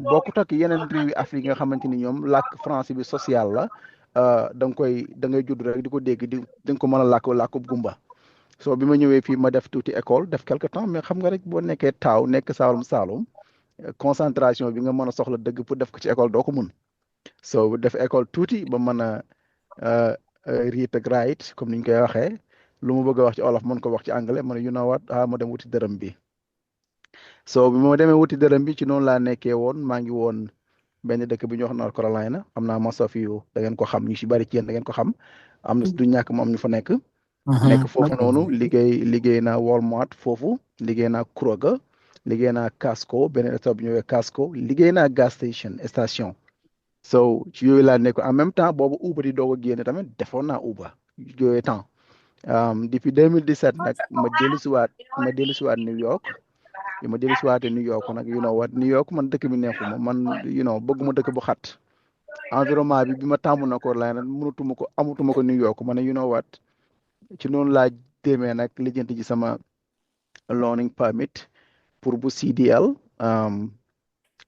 bokkut ak yeneen réewi Afrique nga xamante ni ñoom làkk français bi social la da ngay judd rek di ko dégg di nga ko mën a làkk gumba so bi ma ñëwee fii ma def tuuti école def quelque temps mais xam nga rek boo nekkee taaw nekk Saalum Saalum concentration bi nga mën a soxla dëgg pour def ko ci école doo ko mun so def école tuuti ba mën a read ak write comme ni ñu koy waxee lu ma bëgg a wax ci olof mën ko wax ci anglais ma ne you know what ma dem wuti dërëm bi so bi ma demee wuti dërëm bi ci noonu laa nekkee woon maa ngi woon benn dëkk bi ñuy wax North Carolina xam naa most of you da ngeen ko xam ñu ci bari ci yéen da ngeen ko xam am na du ñàkk mu am ñu fa nekk foofu noonu liggéey naa Walmart foofu liggéey naa Kroger liggéey naa Costco beneen stop bi ñëwee Costco liggéey naa gas station so ci yooyu laa nekk en même temps boobu Uber di doog a génne tamit defoon naa Uber yooyu temps depuis 2017 nag ma dellusiwaat New York ma dellusiwaatee New York nag you know what New York man dëkk bi neexuma man bëgguma dëkk bu xat environnement bi ma tàmm na ko lay nag amatuma ko New York ma ne you know what ci noonu laa demee nag lijjanti ci sama learning permit pour bu CDL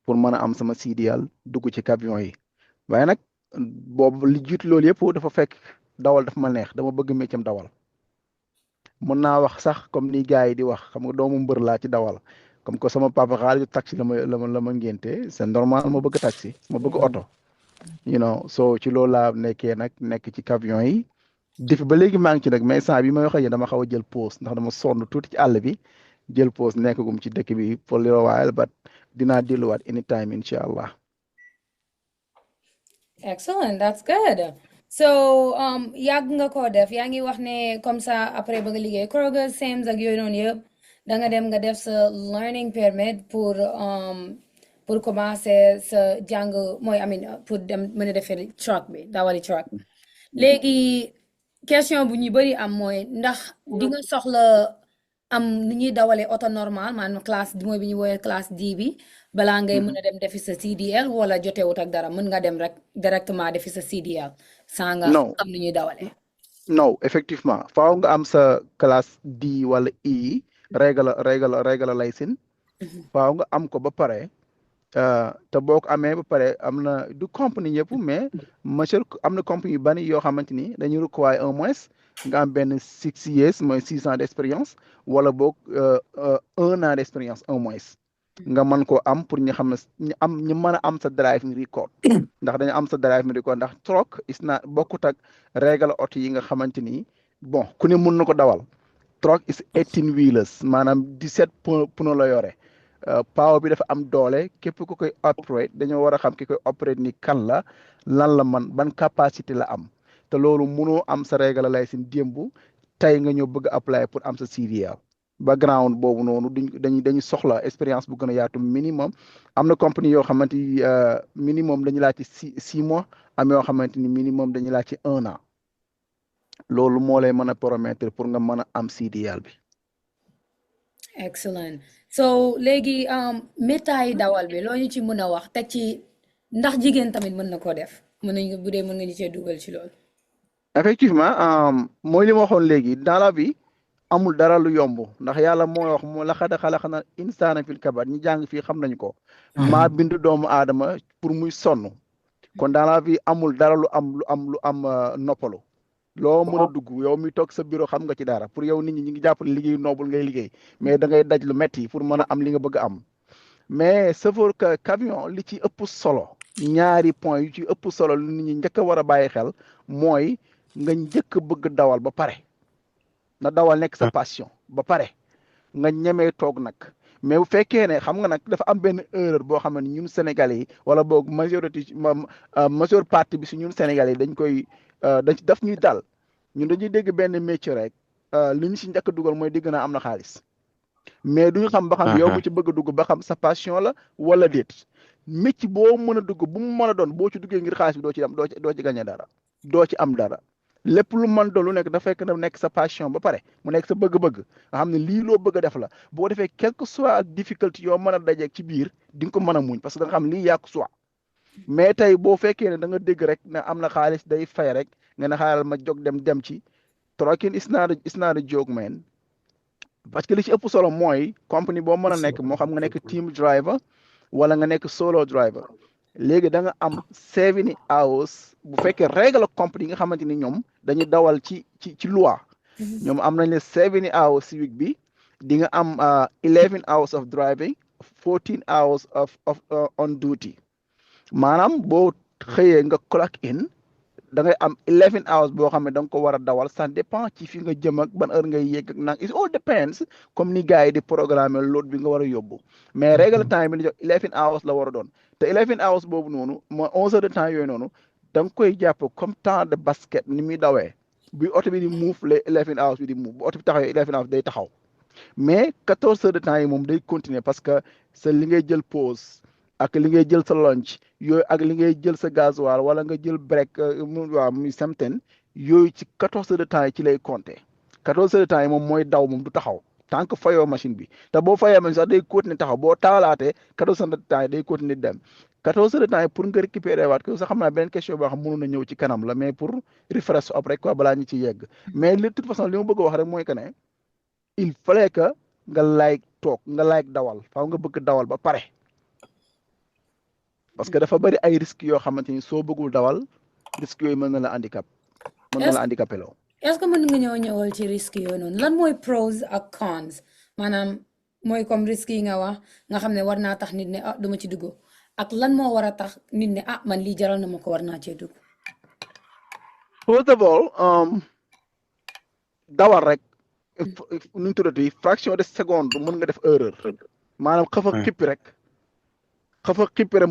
pour mën a am sama CDL dugg ci camion yi waaye nag boobu li jiitu loolu yëpp dafa fekk dawal dafa ma neex dama bëgg méccam dawal mën naa wax sax comme ni gars yi di wax xam nga doomu mbër laa ci dawal comme que sama papa xaalis taxi la ma ngénte c'est normal ma bëgg taxi ma bëgg oto so ci loolu laa nekkee nag nekk ci camion yi difi ba léegi maa ngi ci nag mais instant bi may wax ak yéen dama xaw a jël pause ndax dama sonn tuuti ci àll bi jël pause nekkagum ci dëkk bi for a little while but dinaa delluwaat anytime incha allah. Excellent, that's good. So yàgg nga koo def yaa ngi wax ne comme ça après ba nga liggéey Kroger Sam's ak yooyu noonu yëpp da nga dem nga def sa learning permit pour commencer sa jàng mooy pour dem mën a defee truck bi dawali truck léegi question bu ñu bëri am mooy ndax di nga soxla am ni ñuy dawalee auto normal maanaam classe mooy bi ñuy woowee classe D bi balaa ngay mën a dem defi sa CDL wala jotewut ak dara mën nga dem rek directement defi sa CDL saa nga am ni ñuy dawalee non effectivement faaw nga am sa classe D wala E regular license faaw nga am ko ba pare te boo ko amee ba pare am na du compagnie yëpp mais am na compagnie yu bari yoo xamante ni dañuy require un moins nga am benn 6 years mooy 6 ans d'expérience wala boog 1 an d'expérience un moins nga mën koo am pour ñu xam ne ñu mën a am sa driving record ndax dañu am sa driving record ndax truck bokkut ak régal oto yi nga xamante ni bon ku ne mën na ko dawal truck is 18 wheelers maanaam 17 pneu la yore power bi dafa am doole képp ku koy operate dañoo war a xam ki koy operate ni kan la lan la man ban capacité la am te loolu mënoo am sa régal license démb tey nga ñëw bëgg apply pour am sa CDL background boobu noonu dañuy soxla expérience bu gën a yaatu minimum am na compagnie yoo xamante ni minimum dañu laaj ci 6 mois am yoo xamante ni minimum dañu laaj ci 1 an loolu moo lay mën a promettre pour nga mën a am CDL bi. excellent so léegi métier dawal bi loo ñu ci mën a wax teg ci ndax jigéen tamit mën na ko def mën nañu bu dee mën nga ñu cee dugal ci loolu. effectivement mooy li ma waxoon léegi dans la vie amul dara lu yomb ndax yàlla mooy wax moo laqad xalaqnal insaana fil kabad ñi jàng fii xam nañu ko. maa bind doomu aadama pour muy sonn kon dans la vie amul dara lu am noppalu. loo mën a dugg yow mi toog sa bureau xam nga ci dara pour yow nit ñi ngi jàpp ne liggéey noobul ngay liggéey mais da ngay daj lu metti pour mën a am li nga bëgg a am mais chauffeur camion li ci ëpp solo ñaari point yu ci ëpp solo lu nit ñi njëkk a war a bàyyi xel mooy nga njëkk bëgg dawal ba pare na dawal nekk sa passion ba pare nga ñemee toog nag mais bu fekkee ne xam nga nag dafa am benn erreur boo xam ne ñun Sénégalais yi wala boog majeure partie bi si ñun Sénégalais yi dañ koy daf ñuy dal ñun dañuy dégg benn métier rek li ñu si njëkk a dugal mooy dégg naa am na xaalis mais duñu xam ba xam yow bu ci bëgg a dugg ba xam sa passion la wala déet métier boo mën a dugg bu mu mën a doon boo ci duggee ngir xaalis bi doo ci gagné dara doo ci am dara lépp lu mën doon lu nekk dafa fekk na nekk sa passion ba pare mu nekk sa bëgg-bëgg nga xam ne lii loo bëgg a def la boo defee quelque soit difficulté yoo mën a dajeeg ci biir di nga ko mën a muñ parce que da nga xam lii yàqu soit mais tey boo fekkee ne da nga dégg rek ne am na xaalis day fay rek nga ne xaaral ma jóg dem ci trucking is not a joke man parce que li ci ëpp solo mooy compagnie boo mën a nekk moo xam nga nekk team driver wala nga nekk solo driver léegi da nga am 70 hours bu fekkee règle company yi nga xamante ni ñoom dañuy dawal ci loi ñoom am nañ le 70 hours ci week bi di nga am 11 hours of driving 14 hours of on duty maanaam boo xëyee nga clock in da ngay am 11 hours boo xam ne da nga ko war a dawal ça dépend ci fi nga jëm ak ban heure ngay yegg ak nang it all depends comme ni gars yi di programmer load bi nga war a yóbbu mais règle temps bi ñu jox 11 hours la war a doon te 11 hours boobu noonu mooy 11 heures de temps yooyu noonu da nga koy jàpp comme temps de basket ni muy dawee bi oto bi di move les 11 hours bi di move bu oto bi taxawee 11 hours day taxaw mais 14 heures de temps yi moom day continuer parce que sa li ngay jël pause ak li ngay jël sa lunch yooyu ak li ngay jël sa gasoil wala nga jël break waaw muy something yooyu ci 14 heures de temps yi ci lay compter 14 heures de temps yi moom mooy daw moom du taxaw tant que fayoo machine bi te boo fayoo machine sax day continuer taxaw boo taalaatee 14 heures de temps yi day continuer dem 14 heures de temps yi pour nga récupérer waat ko sax xam naa beneen question boo xam mënoon na ñëw ci kanam la mais pour refresh up rek quoi balaa ñu ci yegg mais de toute façon li ma bëgg a wax rek mooy que ne il fallait que nga toog nga dawal faaw nga bëgg dawal ba pare parce que dafa bari ay risques yoo xamante ni soo bëggul dawal risques yooyu mën na la handicapé loo. est-ce que mën nga ñëwal ci risques yooyu noonu lan mooy pros ak cons maanaam mooy comme risques yi nga wax nga xam ne war naa tax nit ne ah duma ci dugg ak lan moo war a tax nit ne ah man lii jaral na ma ko war naa cee dugg. first of all dawal rek nu ñu tuddati fraction de seconde mën nga def erreur maanaam xafa xippi rek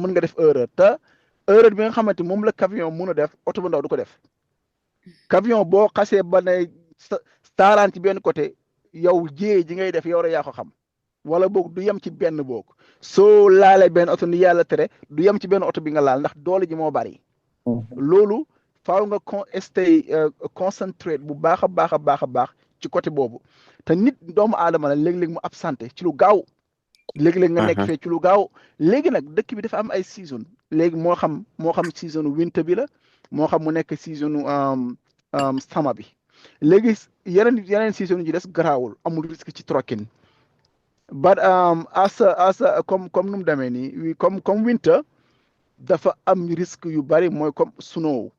mën nga def erreur te erreur bi nga xamante moom la camion mun a def oto bu ndaw du ko def camion boo xasee ba ne saaraan ci benn côté yow jéey ji ngay def yow rek yaa ko xam wala boog du yem ci benn boog soo laalee benn oto ni yàlla tere du yem ci benn oto bi nga laal ndax doole ji moo bari loolu faaw nga stay concentré bu baax a baax ci côté boobu te nit doomu aadama la léeg-léeg mu absenté ci lu gaaw léegi-léeg nga nekk fee ci lu gaaw léegi nag dëkk bi dafa am ay saison léegi moo xam saison winter bi la moo xam mu nekk saison sama bi léegi yeneen saison yi des garaawul amul risque ci trucking but comme nu mu demee nii comme winter dafa am risque yu bari mooy comme snow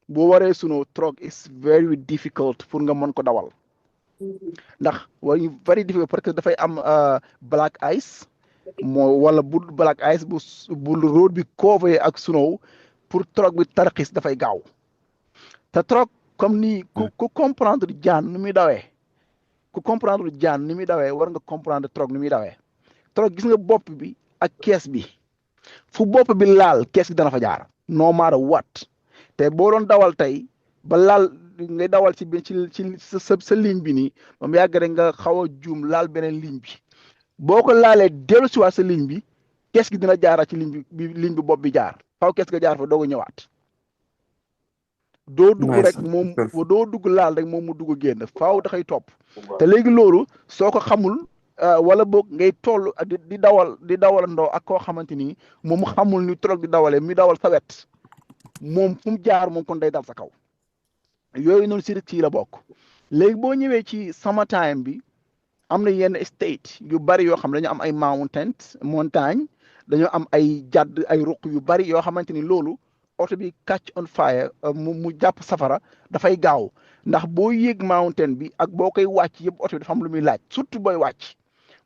boo waree snow truck is very difficult pour nga mën ko dawal ndax way very difficult parce que dafay am black ice wala bu black ice bu road bi cover ak snow pour truck bi tarxis dafay gaaw te truck comme ni ku comprendre jaan ni muy dawee war nga comprendre truck ni muy dawee truck gis nga bopp bi ak kees bi fu bopp bi laal kees bi dana fa jaar no matter what te boo doon dawal tey ba laal ngay dawal ci sa ligne bi nii moom yàgg rek nga xaw a juum laal beneen ligne bi boo ko laalee dellu si waat sa ligne bi kees gi dina jaaraat ci ligne bi bopp bi jaar faaw kees ga jaar fa doog a ñëwaat doo dugg rek moom doo dugg laal rek moom mu dugg génn faaw daxay topp te léegi loolu soo ko xamul wala boog ngay toll di dawal ndoo ak koo xamante ni moom xamul ni trop di dawalee mi dawal sa wet moom fu mu jaar moom kon day dal sa kaw yooyu noonu si risque yi la bokk léegi boo ñëwee ci summertime bi am na yenn state yu bari yoo xam ne dañu am ay montagne dañoo am ay jadd ay ruq yu bari yoo xamante ni loolu oto bi catch on fire mu jàpp safara dafay gaaw ndax boo yéeg mountain bi ak boo koy wàcc yëpp oto bi dafa am lu muy laaj surtout booy wàcc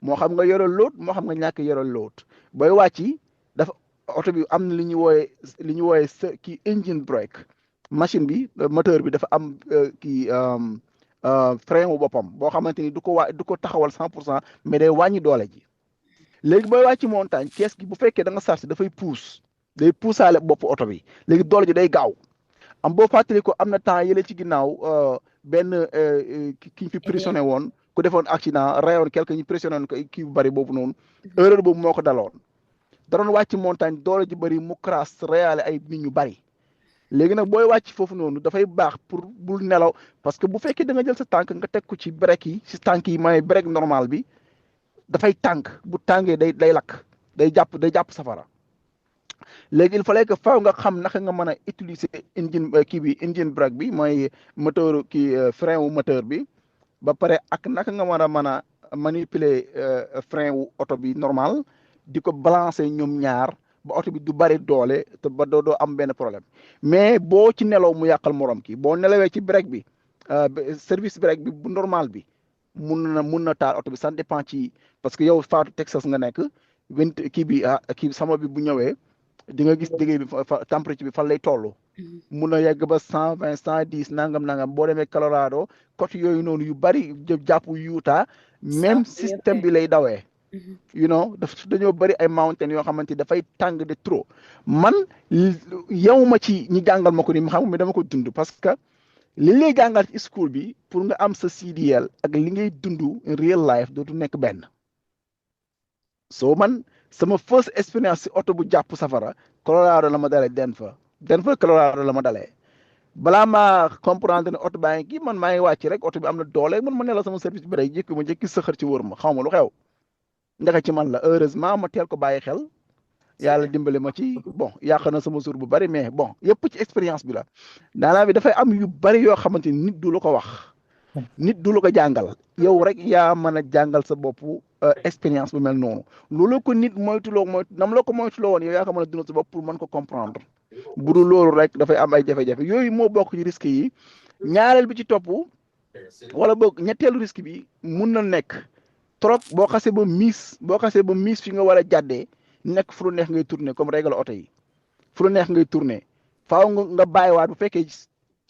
moo xam nga yoral load moo xam nga ñàkk yoral load booy wàcc dafa oto bi am na li ñu wooye kii engine brake machine bi moteur bi dafa am frein wu boppam boo xamante ni du ko taxawal 100% mais day wàññi doole ji léegi booy wàcc montagne kees gi bu fekkee da nga sarsi dafay day puusaale bopp oto bi léegi doole ji day gaaw am boo fàttali ko am na temps yële ci ginnaaw benn ki fi prisonné woon ku defoon accident rayoon quelque ñu pressionné woon ko kii bu bëri boobu noonu erreur boobu moo ko daloon da doon wàcc montagne doole ji bëri mu crash reyaale ay nit ñu bëri léegi nag booy wàcc foofu noonu dafay baax pour bul nelaw parce que bu fekkee da nga jël sa tànk nga teg ko ci break yi si tànk yi mooy break normal bi dafay tànk bu tàngee day lakk day jàpp safara léegi il fallait que faaw nga xam naka nga mën a utiliser engine brake bi mooy moteur frein wu moteur bi ba pare ak naka nga mën a manipuler frein wu oto bi normal di ko balancer ñoom ñaar ba oto bi du bari doole te ba doo am benn problème mais boo ci nelaw mu yàqal morom ki boo nelawee ci break bi service break bi bu normal bi mun na taal oto bi ça dépend ci parce que yow Fatou Texas nga nekk kii bi sama bi bu ñëwee di nga gis liggéey bi température bi fan lay toll. mun na yegg ba 120 110 nangam boo demee Colorado côté yooyu noonu yu bari jàpp Utah même système bi lay dawee. dañoo bari ay mountain yoo xamante ni dafay tàng de trop man yow ma ci ñi jàngal ma ko ni xam nga dama ko dund parce que li lay jàngal ci school bi pour nga am sa CDL ak li ngay dund in real life dootu nekk benn soo man sama first expérience si oto bu jàpp safara Colorado la ma dalee Denver Colorado la ma dalee balaa maa comprendre ne oto baa ngi kii man maa ngi wàcc rek oto bi am na doole man ma ne la sama service bi rek jékki ma jékki sëxër ci wër ma xaw ma lu xew ndaka ci man la heureusement ma teel ko bàyyi xel yàlla dimbali ma ci bon yàq na sama jour bu bari mais bon yëpp ci expérience bi la daanaa bi dafay am yu bari yoo xamante ni nit du la ko wax nit du la ko jàngal yow rek yaa mën a jàngal sa bopp expérience bu mel noonu loolu ko nit moytuloo nam la ko moytuloo woon yow yaa ko mën a dund sa bopp pour mën ko comprendre bu dul loolu rek dafay am ay jafe-jafe yooyu moo bokk ci risque yi ñaareel bi ci topp wala boog ñetteelu risque bi mun na nekk trop boo xasee ba miis fi nga war a jàddee nekk fu lu neex ngay tourner comme règle oto yi fu lu neex ngay tourner faaw nga bàyyiwaat bu fekkee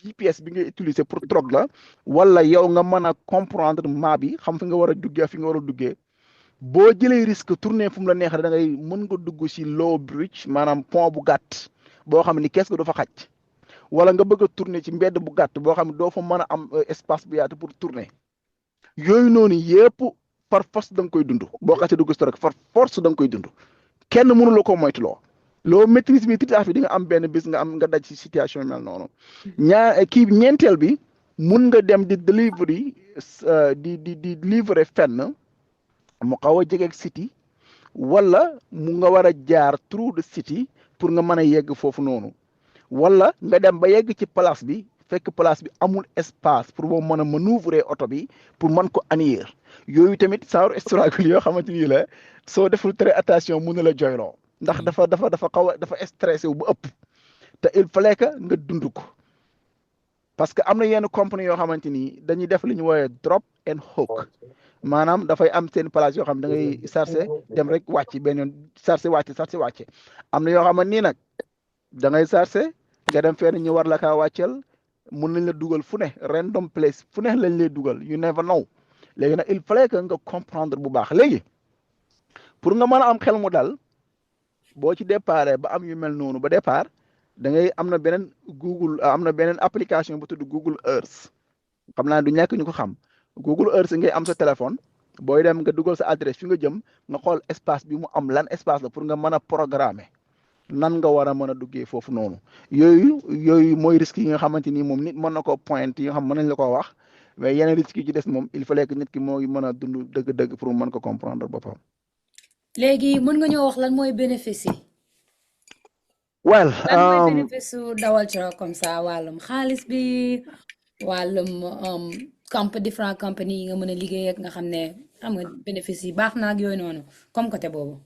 GPS bi ngay utiliser pour drogue la wala yow nga mën a comprendre map bi xam fi nga war a duggee fi nga war a duggee boo jëlee risque tourner fu mu la neex da ngay mën nga dugg si low bridge maanaam pont bu gàtt boo xam ni kees ga du fa xaj wala nga bëgg a tourner ci mbedd bu gàtt boo xam ne doo fa mën a am espace bu yaatu pour tourner yooyu noonu yëpp par force da nga koy dund boo xasee dugg si rek par force da nga koy dund kenn mënu la ko moytuloo loo maîtrise bi titaaf bi di nga am benn bis nga daj ci situation mel noonu ñeenteel bi mun nga dem di delivery di livrer fenn mu xaw a jegeeg city wala mu nga war a jaar through the city pour nga mën a yegg foofu noonu wala nga dem ba yegg ci place bi fekk place bi amul espace pour moom mën a manœuvrer oto bi pour mën ko annuler yooyu tamit genre struggle yoo xamante ni la soo deful très attention mun na la joyloo ndax dafa stressé wu bu ëpp te il fallait que nga dund ko parce que am na yenn compagnie yoo xamante ni dañuy def li ñu woowee drop and hook maanaam dafay am seen place yoo xam da ngay chargé dem rek wàcc benn yoon chargé wàcce am na yoo xamante ni nag da ngay chargé nga dem fenn ñu war la kaa wàcceel mun nañ la dugal fu ne random place fu ne lañ lay dugal you never know léegi nag il fallait que nga comprendre bu baax léegi pour nga mën a am xel mu dal boo ci départ ba am yu mel noonu ba départ da ngay am na beneen application bu tudd Google Earth xam naa du ñàkk ñu ko xam Google Earth ngay am sa téléphone booy dem nga dugal sa adresse fi nga jëm nga xool espace bi mu am lan espace la pour nga mën a programmer nan nga war a mën a duggee foofu noonu yooyu mooy risque yi nga xamante ni moom nit mën na ko point yi nga xam mën nañ la ko wax mais yeneen risques yi ci des moom il fallait que nit ki moo mën a dund dëgg-dëgg pour mën ko comprendre boppam. léegi mën nga ñoo wax lan mooy bénéfice yi. well lan mooy bénéfice su dawal ci comme ça wàllum xaalis bi wàllum different company yi nga mën a liggéey ak nga xam ne xam nga bénéfice yi baax na ak yooyu noonu comme côté boobu.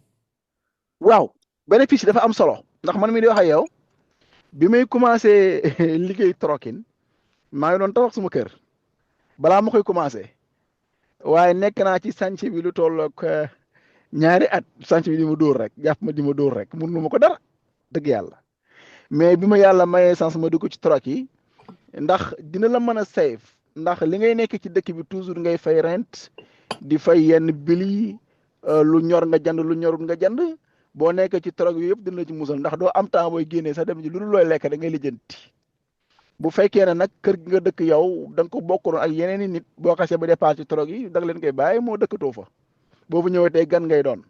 waaw bénéfice yi dafa am solo ndax man mi di wax ak yow bi may commencé liggéey trucking maa ngi doon tabax suma kër balaa ma koy commencé waaye nekk naa ci chantier bi lu toll ak ñaari at chantier bi di ma dóor rek jàpp ma di ma dóor rek mënu ma ko dara dëgg yàlla mais bi ma yàlla mayee chance ma dugg ci truck yi ndax dina la mën a save ndax li ngay nekk ci dëkk bi toujours ngay fay rent di fay yenn bili lu ñor nga jënd lu ñorul nga jënd boo nekk ci truck yi yëpp dina la ci musal ndax doo am temps booy génnee sax dem ci lu dul looy lekk da ngay lijjanti bu fekkee ne nag kër gi nga dëkk yow da nga ko bokkoon ak yeneen i nit boo xasee ba départ ci truck yi da nga leen koy bàyyi moo dëkkatoo fa boobu ñëwatee gan ngay doon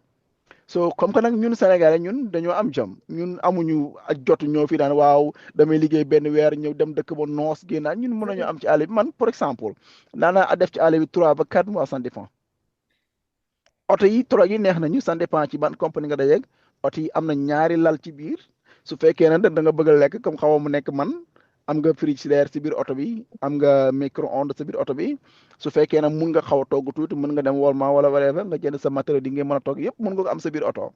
so comme que nag ñun Sénégalais ñun dañoo am jom ñun amuñu ak jot ñoo fi daan waaw damay liggéey benn weer ñëw dem dëkk ba noos génnaat ñun mën nañoo am ci àll bi man par exemple daanaa def ci àll bi 3 ba 4 mois ça dépend oto yi truck yi neex nañu ça dépend ci ban compagnie nga dajeeg oto yi am na ñaari lal ci biir su fekkee ne da nga bëgg a lekk comme xaw mu nekk man am nga frigidaire si biir oto bi am nga micro-ondes si biir oto bi su fekkee ne mun nga xaw a togg tuuti mën nga dem Walmart wala whatever nga jënd sa matériel di nga mën a togg yëpp mun nga ko am sa biir oto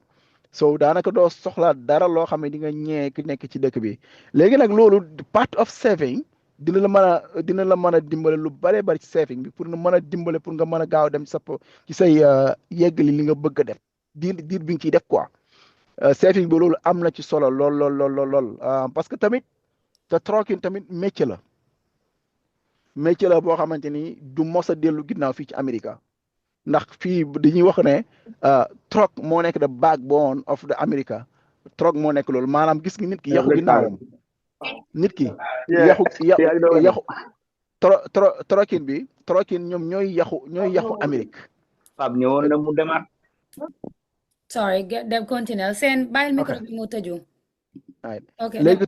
so daanaka doo soxla dara loo xam ne di nga ñee ki nekk ci dëkk bi léegi nag loolu part of saving dina la mën a dimbale lu bare bari ci saving bi pour nga mën a dimbale pour nga mën a gaaw dem ci say yeggali li nga bëgg a def diir bi nga ciy def quoi saving bi loolu am na ci solo lool parce que tamit te trucking tamit métier la boo xamante ni du mos a dellu ginnaaw fii ci Amérique ndax fii dañuy wax ne truck moo nekk the backbone of the America truck moo nekk loolu maanaam gis nga nit ki yaxu ginnaawam nit ki yaxu trucking ñoom ñooy yaxu Amérique Fab ñëwoon na mu demaat sorry dem continue seen bàyyil micro bi mu tëju léegi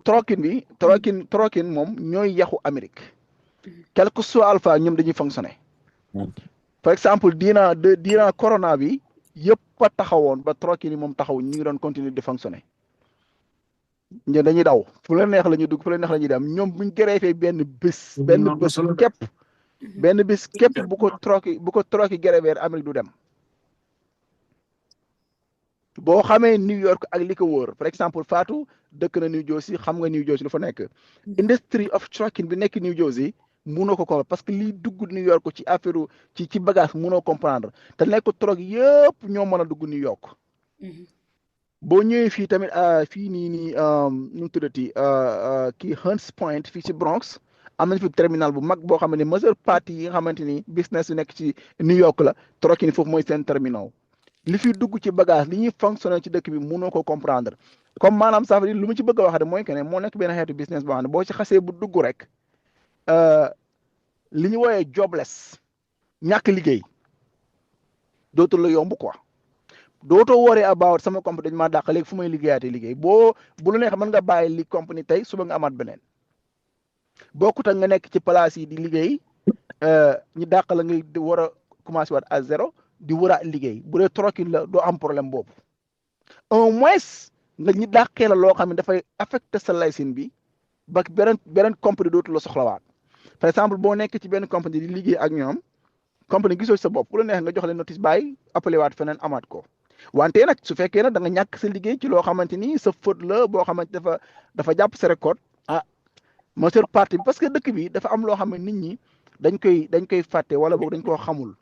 trucking moom ñooy yaxu Amérique quel que soit alpha ñoom dañuy fonctionner par exemple diina corona bi yëpp a taxawoon ba trucking yi moom taxaw ñu ngi doon continuer de fonctionner ñe dañuy daw fu la neex la ñuy dugg fu la neex la ñuy dem ñoom buñ greffee benn bés képp bu ko truck greffer Amérique du dem boo xamee New York ak li ko wóor par exemple Fatou dëkk na New Jersey xam nga New Jersey lu fa nekk industry of trucking bi nekk New Jersey munoo ko comprendre parce que liy dugg New York ci affaire ci bagage munoo comprendre te nekk truck yëpp ñoo mën a dugg New York boo ñëwee fii tamit fii nii nu mu tuddati kii Hunts Point fii ci Bronx am nañ fi terminal bu mag boo xam ne majeure partie yi nga xamante ni business yu nekk ci New York la trucking foofu mooy seen terminal li fi dugg ci bagage li ñuy fonctionner ci dëkk bi munoo ko comprendre comme maanaam ça veut dire lu mu ci bëgg a wax de mooy que ne moo nekk benn xeetu business boo xam ne boo ci xasee bu dugg rek li ñu wooyee jobless ñàkk liggéey dootul la yomb quoi dootoo worry about sama compagnie dañ maa dàq léegi fu may liggéeyaatee liggéey bu la neex mën nga bàyyi li compagnie tey suba nga amaat beneen bokkut ak nga nekk ci place yi di liggéey ñu dàq la nga war a commencé waat à zéro di waraat liggéey bu dee trucking la doo am problème boobu au moins nga ñu dàqee la loo xam ne dafay affecté sa licence bi ba beneen compagnie dootu la soxlawaat par exemple boo nekk ci benn compagnie di liggéey ak ñoom compagnie gisoo sa bopp bu la neex nga jox leen notice bàyyi appelé waat feneen amaat ko wante nag su fekkee nag da nga ñàkk sa liggéey ci loo xamante ni sa faute la boo xamante dafa jàpp sa record majeure partie bi parce que dëkk bi dafa am loo xam ne nit ñi dañ koy fàtte wala boog dañ koo xamul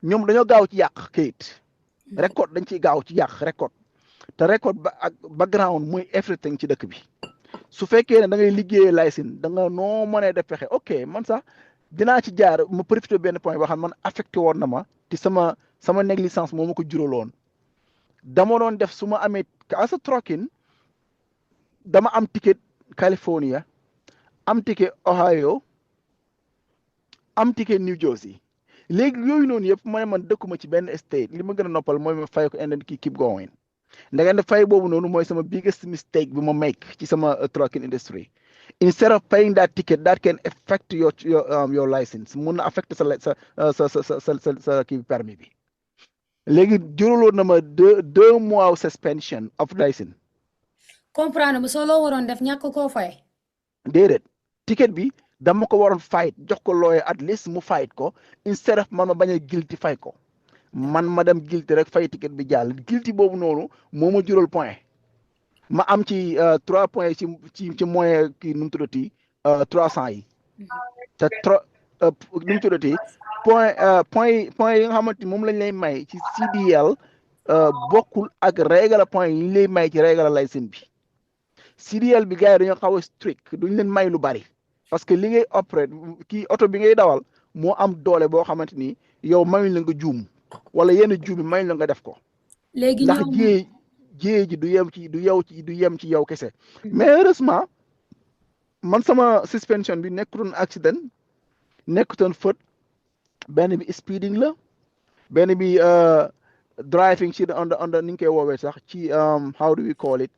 ñoom dañoo gaaw ci yàq kayit record dañ ciy gaaw ci yàq record te record ba ak background mooy everything ci dëkk bi su fekkee ne da ngay liggéeyee licence da nga noo mënee def fexe ok man sax dinaa ci jaar ma profité benn point boo xam man affecté woon na ma te sama négligence moo ma ko juraloon dama doon def su ma amee as a trucking dama am ticket California am ticket Ohio am ticket New Jersey léegi yooyu noonu yëpp ma ne man dëkkuma ci benn state li ma gën a noppal mooy ma fay ko and then keep going ndegeen fay boobu noonu mooy sama biggest mistake bi ma make ci sama trucking industry instead of paying that ticket that can affect your license mun na affect sa kii permis bi léegi juraloon na ma deux mois suspension of license. comprendre soo loo waroon def ñàkk koo fay. déedéet ticket bi dama ko waroon fight jox ko lawyer at least mu fight ko instead of man ma bañ a guilty fay ko man ma dem guilty rek fay ticket bi jàll guilty boobu noonu moo ma jural point ma am ci 3 points ci moyen kii nu mu tuddati 300 yi te nu mu tuddati point yi nga xamante ni moom lañ lay may ci CDL bokkul ak règle point yi ñu lay may ci règle licence bi CDL bi gars yi dañoo xaw a strict duñ leen may lu bari parce que li ngay operate kii oto bi ngay dawal moo am doole boo xamante ni yow mayuñ la nga juum wala yenn juum yi mayuñ la nga def ko. léegi ndax jiyee ji du yem ci yow kese mais heureusement man sama suspension bi nekkutoon accident nekkutoon faute benn bi speeding la benn bi driving ci under ni ñu koy woowee sax ci how do we call it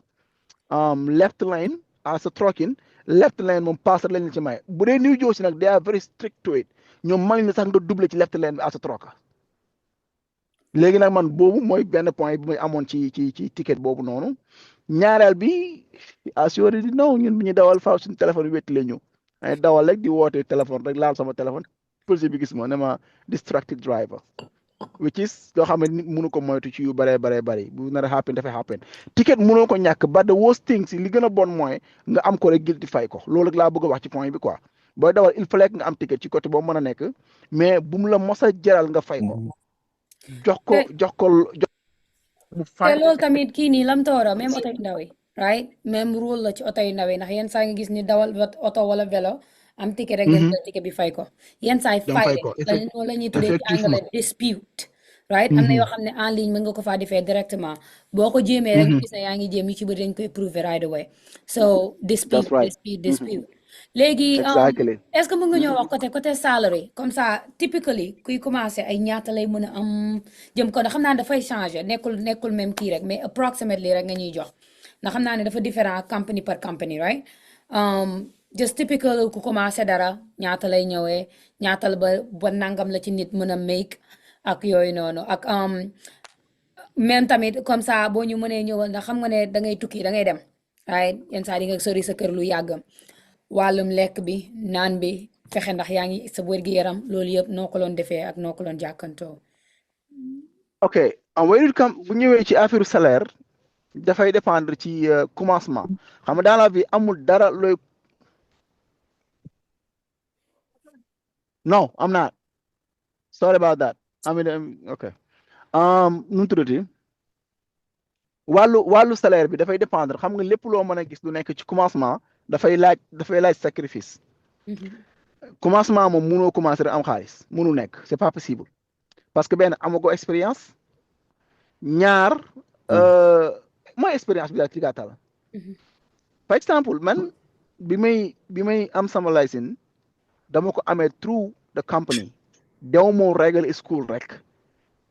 left lane as a trucking left lane moom pass lañ la ci may bu dee New Jersey nag they are very strict to it ñoom may la sax nga double ci left lane bi as a trucker léegi nag man boobu mooy benn point bi muy amoon ci ticket boobu noonu ñaareel bi assuré di non ñun bi ñu dawal faaw suñu téléphone wetti la ñu ay dawal rek di woote téléphone rek laal sama téléphone policier bi gis ma ne ma distracted driver which is loo xam ne nit mënu ko moytu ci yu baree bari bu nar a happen dafay happen ticket mënoo ko ñàkk but the worst thing si li gën a bon mooy nga am ko rek guilty fay ko loolu rek laa bëgg a wax ci point bi quoi booy dawal il fallait nga am ticket ci côté boobu mën a nekk mais bu mu la mos a jaral nga fay ko jox ko mu te fay loolu tamit kii nii lam toora même oto yu ndaw yi right même rule la ci oto yu ndaw yi ndax yenn saa nga gis ni dawal oto wala vélo am ticket rek dem jël ticket bi fay ko yenn saa yi fay la ñuy tuddee ci anglais dispute right am na yoo xam ne en ligne mën nga ko faa defee directement boo ko jéemee rek gis ne yaa ngi jéem yu ci bëri dañ koy prouver right away so dispute léegi est-ce que mën nga ñoo wax côté salary comme ça typically kuy commencé ay ñaata lay mën a am jëm ko ndax xam naa ne dafay changer nekkul même kii rek mais approximately rek nga ñuy jox ndax xam naa ne dafa différent company par company right just typical ku commencé dara ñaata lay ñëwee ñaata la ba nangam la ci nit mën a make ak yooyu noonu ak même tamit comme ça boo ñu mënee ñëwal ndax xam nga ne da ngay tukki da ngay dem right yenn saa di nga sori sa kër lu yàgg wàllum lekk bi naan bi fexe ndax yaa ngi sa wér-gi-yaram loolu yëpp noo ko loon defee ak noo ko loon jàkkantoo ok when it come bu ñëwee ci affaire salaire dafay dépendre ci commencement xam nga dans la vie amul dara looy no I'm not sorry about that I mean ok nu mu tuddati wàllu salaire bi dafay dépendre xam nga lépp loo mën a gis lu nekk ci commencement dafay laaj sacrifice commencement moom mënoo commencer rek am xaalis mënu nekk c'est pas possible parce que benn amago expérience ñaar mooy expérience bi daal ci gàttal par exemple man bi may am sama license dama ko amee through the company dew moo regular school rek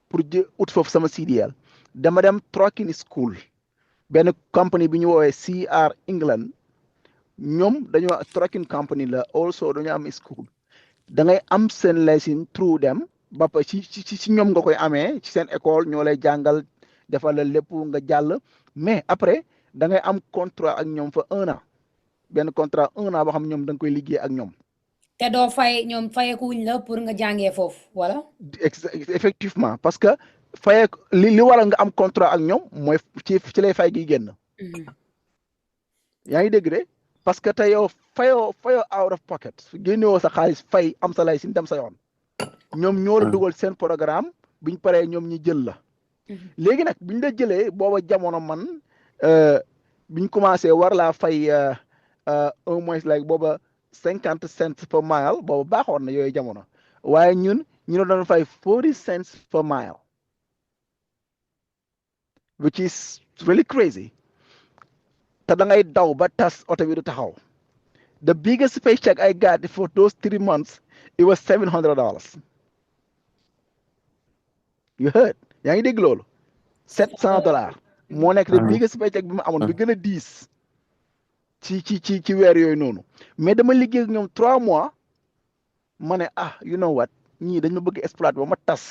pour ut foofu sama CDL dama dem trucking school benn company bi ñu woowee CR England ñoom dañoo trucking company la also dañoo am school da ngay am seen license through dem ba ci ñoom nga koy amee ci seen école ñoo lay jàngal defal la lépp nga jàll mais après da ngay am contrat ak ñoom fa 1 an benn contrat 1 an boo xam ñoom da nga koy liggéey ak ñoom. te doo fay ñoom fayekuñ la pour nga jàngee foofu wala. effectivement parce que li waral nga am contrat ak ñoom mooy ci lay fay gi génn. yaa ngi dégg de. parce que tey yow fayoo out of pocket génnewoo sa xaalis fay am sa license dem sa yoon ñoom ñoo la dugal seen programme biñ paree ñoom ñi jël la léegi nag biñ la jëlee booba jamono man biñ commencé war laa fay au moins like booba 50 cents per mile booba baaxoon na yooyu jamono waaye ñu la doon fay 40 cents per mile which is really crazy te da ngay daw ba tas oto bi du taxaw the biggest paycheck I got for those 3 months it was $700 you heard yaa ngi dégg loolu $700 moo nekk the biggest paycheck bi ma amoon bi gën a diis ci weer yooyu noonu mais dama liggéey ak ñoom 3 mois ma ne you know what ñii dañ ma bëgg exploiter ba ma tas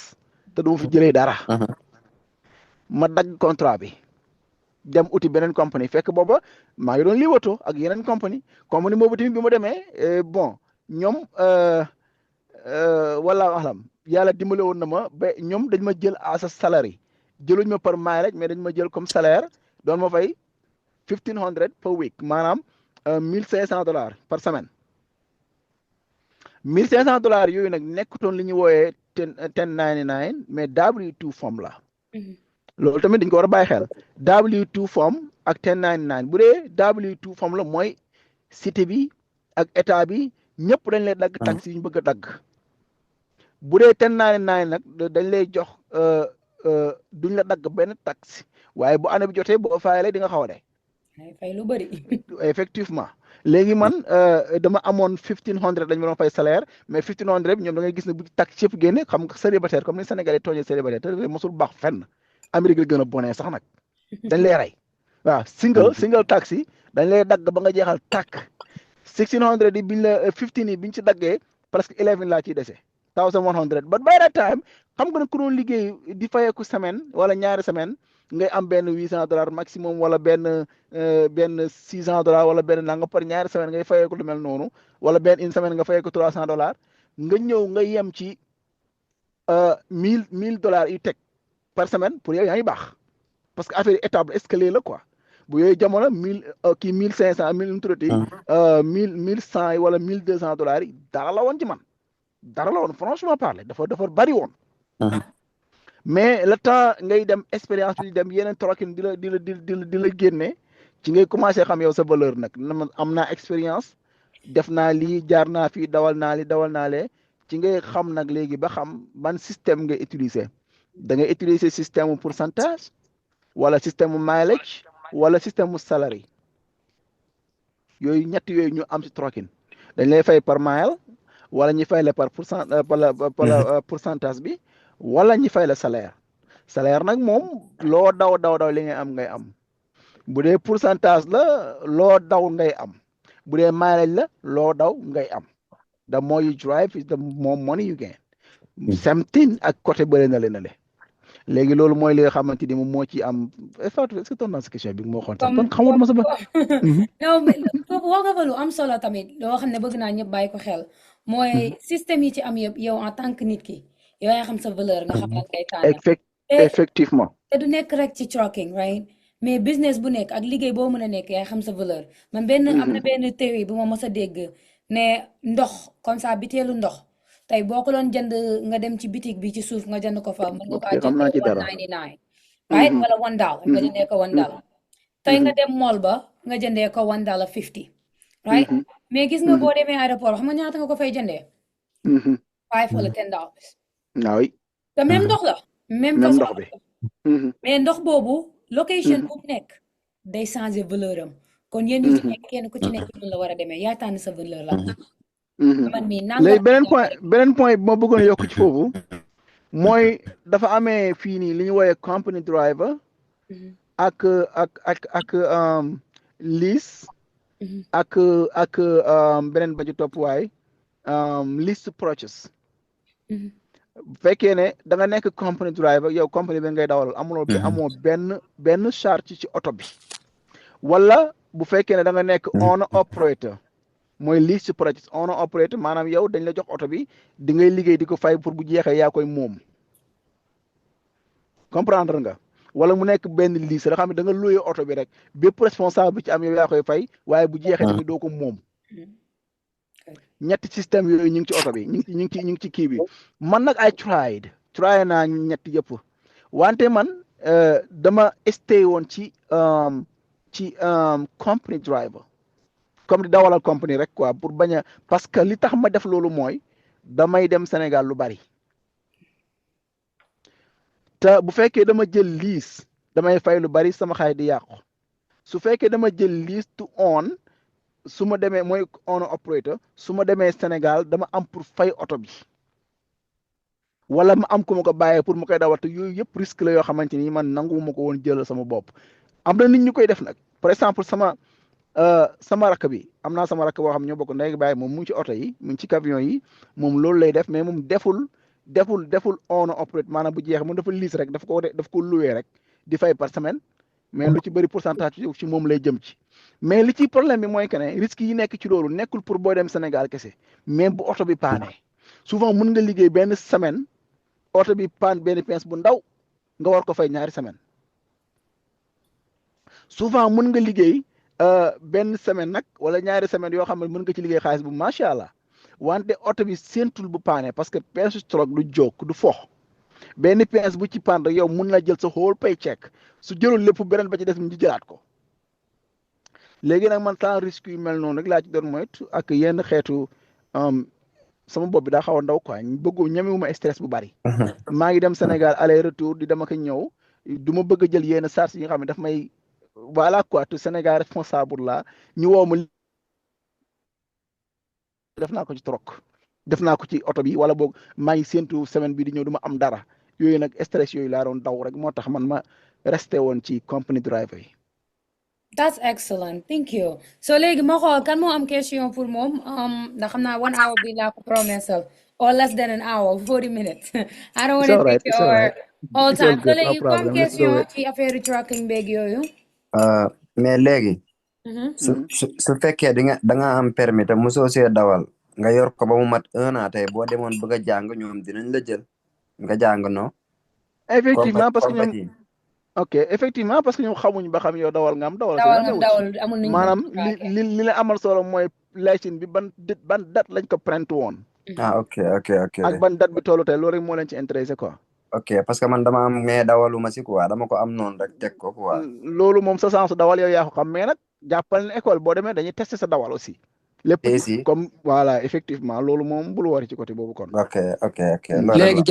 te du ma fi jëlee dara ma dagg contrat bi dem uti beneen compagnie fekk booba maa ngi doon liwato ak yeneen compagnie boobu tamit bi ma demee bon ñoom wala axlam yàlla dimbale woon na ma ba ñoom dañ ma jël à sa salary jëluñ ma par mileage mais dañ ma jël comme salaire doon ma fay $1,500 per week maanaam $1,500 par semaine $1,500 yooyu nag nekkutoon li ñu wooyee 1099 mais W2 form la loolu tamit dañ ko war a bàyyi xel W2 form ak 1099 bu dee W2 form la mooy cité bi ak état bi ñëpp dañ lay dagg taxe yi ñu bëgg a dagg bu dee 1099 nag dañ lay jox duñ la dagg benn taxe waaye bu année bi jotee boo fayale di nga xaw a dee fay lu bëri effectivement léegi man dama amoon 1500 dañ ma doon fay salaire mais 1500 bi ñoom da ngay gis ne bu taxe yëpp génne xam nga célibataire comme ni Sénégalais tooñee célibataire te mosul baax fenn Amérique la gën a bonee sax nag dañ lay rey waaw single taxi dañ lay dagg ba nga jeexal tàkk 1600 yi biñ la 15 yi biñ ci daggee presque 11 laa ciy dese 1100 but by that time xam nga ne ku doon liggéey di fayeeku semaine wala ñaari semaine ngay am benn $800 maximum wala benn $600 wala benn nanga par ñaari semaine ngay fayee ko lu mel noonu wala benn une semaine nga fayee ko $300 nga ñëw nga yem ci $1000 yu teg par semaine pour yow yaa ngi baax parce que affaire yi étape escalier la quoi bu yooyu jamono 1500 1100 yi wala $1200 yi dara la woon ci man dara la woon franchement parler dafa bari woon. mais le temps ngay dem expérience bi di dem yeneen trokin di la génne ci ngay commencé xam yow sa valeur nag am naa expérience def naa lii jaar naa fii dawal naa lee ci ngay xam nag léegi ba xam ban système ngay utiliser da ngay utiliser système pourcentage wala système mileage wala système salary yooyu ñett yooyu ñu am ci trokin dañ lay fay par mile wala ñu fay la par pourcentage bi wala ñi fay la salaire nag moom loo daw li ngay am bu dee pourcentage la loo daw ngay am bu dee mileage la loo daw ngay am the more you drive is the more money you gain same thing ak côté bële na le léegi loolu mooy li nga xamante ni moom moo ci am Fatou est-ce que toon naa sa question bi moo xoon sax kon xamatuma sa ba non wax nga fa lu am solo tamit loo xam ne bëgg naa ñëpp bàyyi ko xel mooy système yi ci am yëpp yow en tant que nit ki yow yaa xam sa valeur nga xam lan ngay tànn effectivement te du nekk rek ci trucking right mais business bu nekk ak liggéey boo mën a nekk yaa xam sa valeur man am na benn théorie bu ma mos a dégg ne ndox comme ça biteelu ndox tey boo ko doon jënd nga dem ci bitig bi ci suuf nga jënd ko fa mën nga kaa jënd $1.99 right wala $1 nga jëndee ko $1 tey nga dem mall ba nga jëndee ko $1.50 right mais gis nga boo demee aéroport xam nga ñaata nga ko fay jëndee $5 wala $10 oui te même ndox la même façon bi mais ndox boobu location bu nekk day changer valeur am kon yéen ñi ci nekk kenn ku ci nekk la war a demee yaa tànn sa valeur la man mii léegi beneen point bi ma bëggoon yokk ci foofu mooy dafa amee fii nii li ñu wooyee company driver ak lease ak beneen ba ci topp waay lease purchase bu fekkee ne da nga nekk company driver yow company bi ngay dawal amoo benn charge ci oto bi wala bu fekkee ne da nga nekk owner operator mooy lease purchase owner operator maanaam yow dañ la jox oto bi di ngay liggéey di ko fay pour bu jeexee yaa koy moom comprendre nga wala mu nekk benn lease da xam ne da nga loué oto bi rek bépp responsable bi ci am yow yaa koy fay waaye bu jeexee tamit doo ko moom ñetti système yooyu ñu ngi ci oto bi ñu ngi ci kii bi man nag ay try naa ñetti yëpp wante man dama stay woon ci company driver comme di dawalal company rek quoi pour bañ a parce que li tax ma def loolu mooy damay dem Sénégal lu bari te bu fekkee dama jël lease damay fay lu bari sama xaalis di yàqu su fekkee dama jël lease to own su ma demee mooy owner operator su ma demee Sénégal dama am pour fay oto bi wala ma am ku ma ko bàyyee pour ma koy dawal te yooyu yëpp risque la yoo xamante ni man nanguwuma ko woon jël sama bopp am na nit ñu koy def nag par exemple sama rakk bi am naa sama rakk boo xam ñoo bokk ndey bàyyi moom mu ngi ci oto yi mu ngi ci camion yi moom loolu lay def mais moom deful owner operator maanaam bu jeex moom dafa lease rek daf ko loué rek di fay par semaine mais lu ci bëri pourcentage ci moom lay jëm ci mais li ci problème bi mooy que ne risque yi nekk ci loolu nekkul pour boo dem Sénégal kese même bu oto bi paanee souvent mën nga liggéey benn semaine oto bi paan benn pièce bu ndaw nga war ko fay ñaari semaine souvent mën nga liggéey benn semaine nag wala ñaari semaine yoo xam ne mën nga ci liggéey xaalis bu macha allah wante oto bi séentul bu paanee parce que pièce stroke du jóg du fox benn pièce bu ci paan rek yow mun na jël sa whole paycheck su jëlul lépp beneen ba ci des ñu jëlaat ko léegi nag man sans risque yu mel noonu rek laa ci doon moytu ak yenn xeetu sama bopp bi daa xaw a ndaw quoi bëggu ñemewuma stress bu bari maa ngi dem Sénégal aller retour di dem ak ñëw du ma bëgg a jël yenn charge yi nga xam ne daf may voilà quoi tout Sénégal responsable la ñu woo ma def naa ko ci troc def naa ko ci oto bi wala boog maa ngi séentu semaine bi di ñëw du ma am dara yooyu nag stress yooyu laa doon daw rek moo tax man ma resté woon ci company driver yi. That's excellent, thank you. So léegi ma xool kan moo am question pour moom ndax xam naa 1 hour bi laa ko promesal or less than an hour, 40 minutes. I don't want It's to all right. take It's all right. your whole It's all time. So good. No léegi comme problem. Let's do question it. ci affaire trucking beeg yooyu. mais léegi Mhm. su fekkee da nga am permis te mosoo see dawal nga yor ko ba mu mat 1 an tey boo demoon bëgg a jàng ñoom dinañ la jël nga jàng non Effectivement, parce que ñoom compagnie ok effectivement parce que ñoom xamuñ ba xam yow dawal nga am dawal sa dawal yoon nga newu ci dawal amul nuñ maanaam ko li traqué. li la amal solo mooy licence bi ban date lañ ko print woon ok ak ban date bi tollu tey loolu rek moo leen ci intéressé quoi. ok parce que man dama am mais dawaluma si quoi dama ko am noonu rek teg ko quoi. loolu moom sa sens dawal yow yaa ko xam mais nag jàppal ne école boo demee dañuy tester sa dawal aussi. lépp si comme voilà effectivement loolu moom bul wari ci côté boobu kon. ok léegi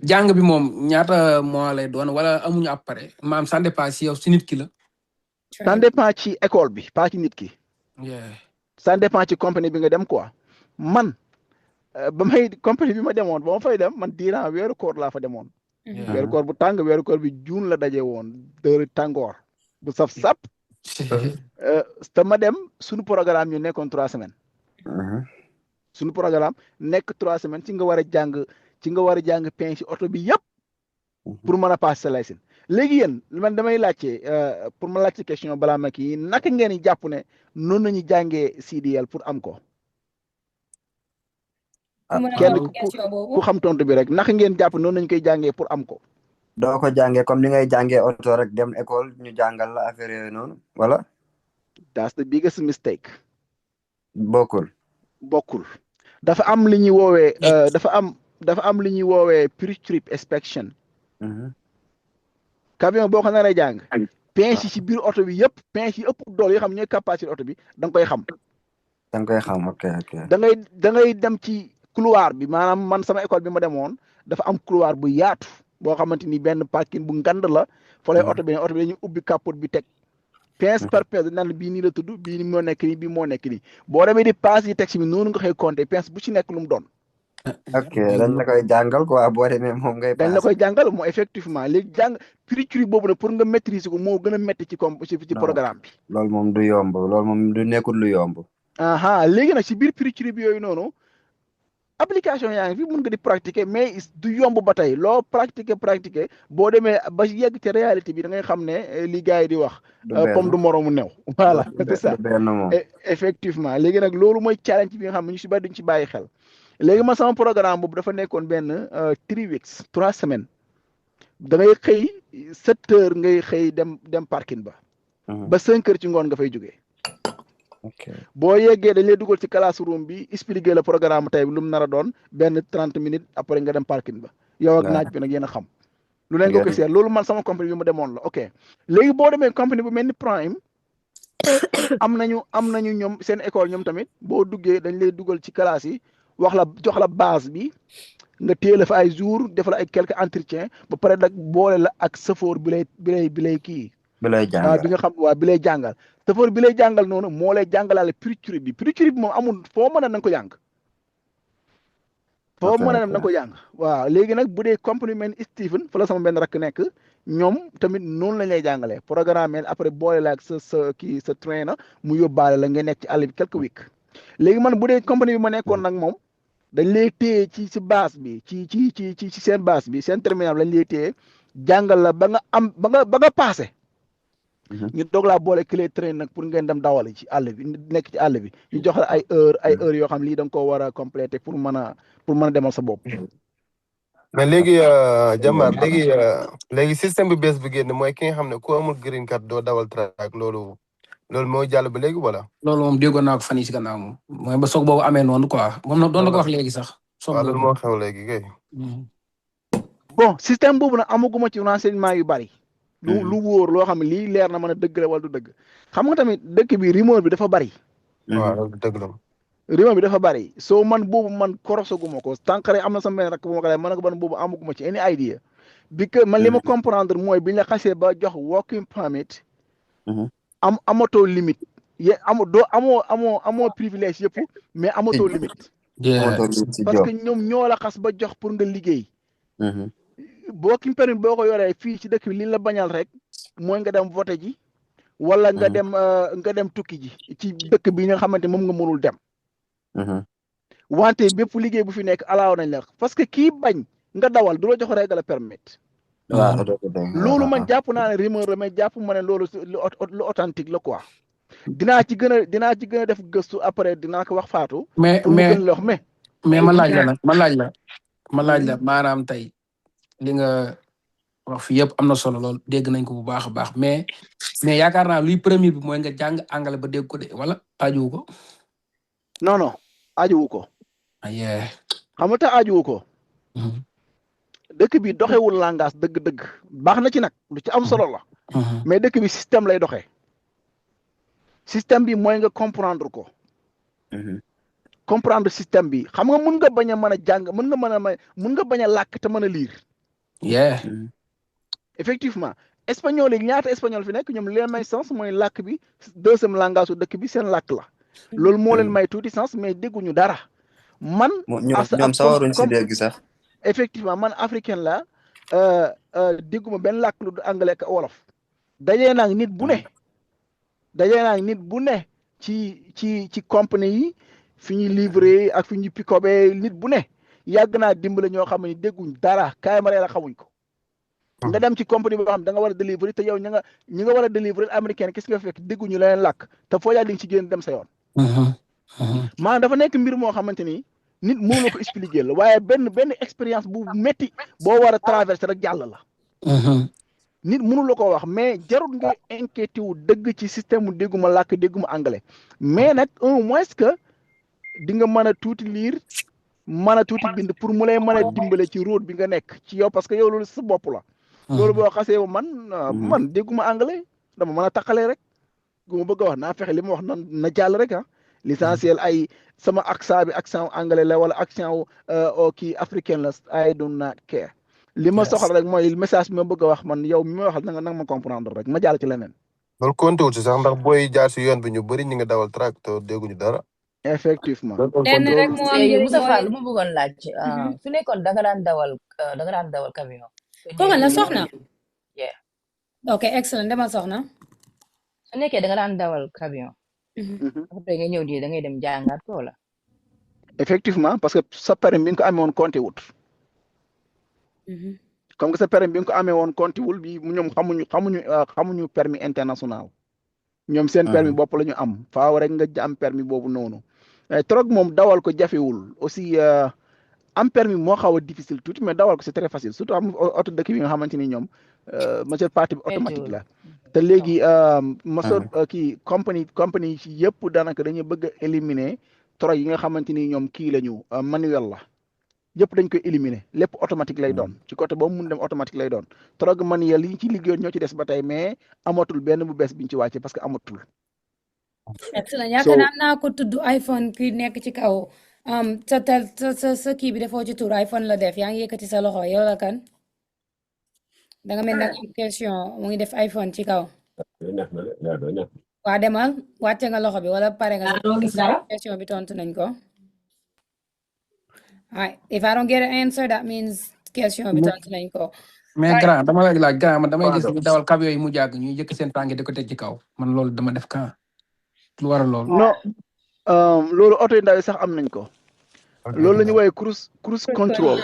jàng bi moom ñaata mois lay doon wala amuñu après maam ça dépend si yow si nit ki la. ça dépend ci école bi pas ci nit ki. ça dépend ci compagnie bi nga dem quoi man ba may compagnie bi ma demoon ba ma fay dem man diiran weeru koor laa fa demoon. weeru koor bu tàng weeru koor bi juun la daje woon dëri tàngoor bu saf sap. te ma dem suñu programme ñu nekkoon 3 semaines. suñu programme nekk 3 semaines ci nga war a jàng pain ci oto bi yëpp. pour mën a passer sa licence léegi yéen man damay laajte pour ma laajte question balaa ma kii naka ngeen di jàpp ne noonu nañu jàngee CDL pour am ko. kenn ku xam tontu bi rek naka ngeen jàpp noonu nañu koy jàngee pour am ko. doo ko jàngee comme ni ngay jàngee oto rek dem école ñu jàngal la affaire yooyu noonu wala. that's the biggest mistake. bokkul. dafa am li ñuy woowee dafa am li ñuy woowee pre-trip inspection. camion boo ko naree jàng. pince yi ci biir oto bi yëpp pince yi ëpp doole yoo xam ñooy capacité oto bi da nga koy xam. ok. da ngay dem ci couloir bi maanaam man sama école bi ma demoon dafa am couloir bu yaatu boo xamante ni benn parking bu ngand la. fa lay oto bi dañuy ubbi capote bi teg. pince par pince dañ naan bii nii la tudd bii nii moo nekk nii bii moo nekk nii boo demee di passe yi teg si bi noonu nga koy compter pince bu ci nekk lu mu doon. ok dañ la koy jàngal quoi boo demee moom ngay. dañ la koy jàngal moo effectivement léegi pre-trip boobu nag pour nga maîtriser ko moo gën a métti ci programme bi. loolu moom du yomb loolu moom du nekkul lu yomb. léegi nag si biir pre-trip yooyu noonu application yaa ngi fi mun nga di pratiquer mais du yomb ba tey loo pratiquer boo demee ba yegg ci réalité bi da ngay xam ne li gars yi di wax. pomme du moroomu new. voilà c'est ça effectivement léegi nag loolu mooy challenge bi nga xam ne ñu si bari duñ ci bàyyi xel. léegi ma sama programme boobu dafa nekkoon benn 3 weeks 3 semaines da ngay xëy 7 heures ngay xëy dem parking ba. ba 5 heures ci ngoon nga fay jógee. boo yeggee dañ lay dugal ci classroom bi expliquer le programme tey bi lu mu nar a doon benn 30 minutes après nga dem parking ba. yow ak naaj bi nag yéen a xam. lu leen nga ko seet loolu man sama compagnie bi ma demoon la ok léegi boo demee compagnie bu mel ni Prime am nañu ñoom seen école ñoom tamit boo duggee dañ lay dugal ci classe yi. jox la base bi nga téye fa ay jours def la ay quelques entretiens ba pare nag boole la ak safoor bi lay kii. bi lay jàngal bi nga xam bi lay jàngal safoor bi lay jàngal noonu moo lay jàngalaale pre-trip bi moom amul foo mën a na nga ko jàng. foo mën a na nga ko jàng waaw léegi nag bu dee compagnie mel ni Stephen fa la sama benn rakk nekk ñoom tamit noonu lañ lay jàngalee programme après boole la ak sa trainer mu yóbbaale la nga nekk ci àll bi quelques weeks léegi man bu dee compagnie bi ma nekkoon nag moom. dañ lay téye ci base bi ci seen base bi seen terminal lañ lay téye jàngal la ba nga passé. ñu doog laa boole clé train nag pour ngeen dem dawal ci àll bi nekk ci àll bi ñu jox la ay heures yoo xam lii da nga koo war a compléter pour mën a demal sa bopp. mais léegi Jambar léegi système bi bees bi génn mooy ki nga xam ne ku amul green card doo dawal track loolu moo jàll ba léegi wala. loolu moom déggoon naa ko fan yii si gannaaw moom mooy ba soog boobu amee noonu quoi moom doon na ko wax léegi sax. waaw loolu moo xew léegi kay. bon système boobu nag amaguma ci renseignement yu bari. lu wóor loo xam ne lii leer na mën a dëgg la wala du dëgg xam nga tamit dëkk bi rumeur bi dafa bari. waaw dëgg la. rumeur bi dafa bari soo man boobu man korosaguma ko tànqare am na sama benn rakk bu ma ko lay mën na ko ban boobu amaguma ci any idea bi que man li ma comprendre mooy bi ñu la xasee ba jox working permit. amatoo limite amoo privilège yëpp mais amatoo limite. parce que ñoom ñoo la xas ba jox pour nga liggéey. working permit boo ko yoree fii ci dëkk bi li la bañal rek mooy nga dem voté ji. wala nga dem tukki ji ci dëkk bi nga xamante moom nga mënul dem. wante bépp liggéey bu fi nekk alaaw nañ la parce que kii bañ nga dawal du la jox règle permit waaw loolu man jàpp naa ne rumeur la mais jàpp ma ne loolu lu authentique la quoi dinaa ci gën a def gëstu après dinaa ko wax Fatou mais pour mu gën la wax mais ma laaj la nag ma laaj la maanaam tey li nga wax fi yëpp am na solo lool dégg nañ ko bu baax a baax mais yaakaar naa luy premier bi mooy nga jàng anglais ba dégg ko de wala ajuwu ko non ajuwu ko aye xam nga tax ajuwu ko dëkk bi doxewul langage dëgg-dëgg baax na ci nag lu ci am solo la mais dëkk bi système lay doxee système bi mooy nga comprendre ko comprendre système bi xam nga mun nga bañ a mën a jàng mun nga bañ a làkk te mën a lire effectivement espagnol yi ñaata espagnol fi nekk ñoom leen may sens mooy làkk bi deuxième langage su dëkk bi seen làkk la loolu moo leen may tuuti sens mais dégguñu dara man ñoom sawaruñ si dégg sax effectivement man africain la dégguma benn làkk lu du anglais ak wolof dajee naag nit bu ne ci compagnie yi fi ñuy livré ak fi ñuy pick-upé nit bu ne yàgg naa dimbale ñoo xam ne dégguñ dara kaay ma la xamuñ ko nga dem ci compagnie boo xam da nga war a délivrer te yow ñi nga war a délivrer américaine qu'est-ce que fekk dégguñu la leen làkk te foo yaa di nga ci génn dem sa yoon maanaam dafa nekk mbir moo xamante ni nit mënu la ko expliquer la waaye benn expérience bu métti boo war a traverser rek jàll la nit mënu la ko wax mais jarul nga inquiété wu dëgg ci système mu dégguma làkk dégguma anglais mais nag au moins que di nga mën a tuuti lire mën a tuuti bind pour mu lay mën a dimbale ci road bi nga nekk ci yow parce que yow loolu sa bopp la loolu boo xasee man dégguma anglais dama mën a taqalee rek gu ma bëgg a wax naa fexe li ma wax noonu na jàll rek l'essentiel ay sama accent anglais la wala accent kii africain la I do not care li ma soxla rek mooy message bi ma bëgg a wax man yow mi ma waxal na nga ma comprendre rek ma jàll ci leneen loolu compté wul si sax ndax booy jaar si yoon bi ñu bëri ñi nga dawal tracteur dégguñu dara effectivement lenn rek moo am njëriñ Moustapha lu ma bëggoon laaj su nekkoon da nga daan dawal camion kooku la soxna yeah ok excellent demal soxna su nekkee da nga daan dawal camion après nga ñëw di da ngay dem jàngaat ko wala effectivement parce que sa permis bi nga ko amee woon compté wut comme que sa permis bi nga ko amee woon compté wul bi ñoom xamuñu permis international ñoom seen permis bopp la ñu am faaw rek nga am permis boobu noonu trop moom dawal ko jafewul aussi am permis moo xaw a difficile tuuti mais dawal ko c'est très facile surtout am oto dëkk bi nga xamante ni ñoom majeure partie bi automatique la te léegi kii compagnie ci yëpp daanaka dañuy bëgg a éliminer trop yi nga xamante ni ñoom kii la ñu manuel la yëpp dañ koy éliminer lépp automatique lay doon ci côté boobu mun dem automatique lay doon trop manuel yi ci liggéeyoon ñoo ci des ba tey mais amatul benn bu bees biñ ci wàcce parce que amatul. excellent yaakaar naa ko tudd iPhone ki nekk ci kaw sa kii bi defoo ci tur iPhone la def yaa ngi yëkkati sa loxo yow la kan da nga mel ne am question mu ngi def iPhone ci kaw waa demal wàcce nga loxo bi wala pare nga question bi tontu nañ ko if I don't get an answer that means question bi tontu nañ ko mais grand dama lay laaj grand man damay gis ñu dawal camion yi mu jàgg ñuy jëkk seen tànk di ko teg ci kaw man loolu dama def kan lu waral loolu non loolu oto yu ndaw yi sax am nañ ko loolu la ñu woowee cruise control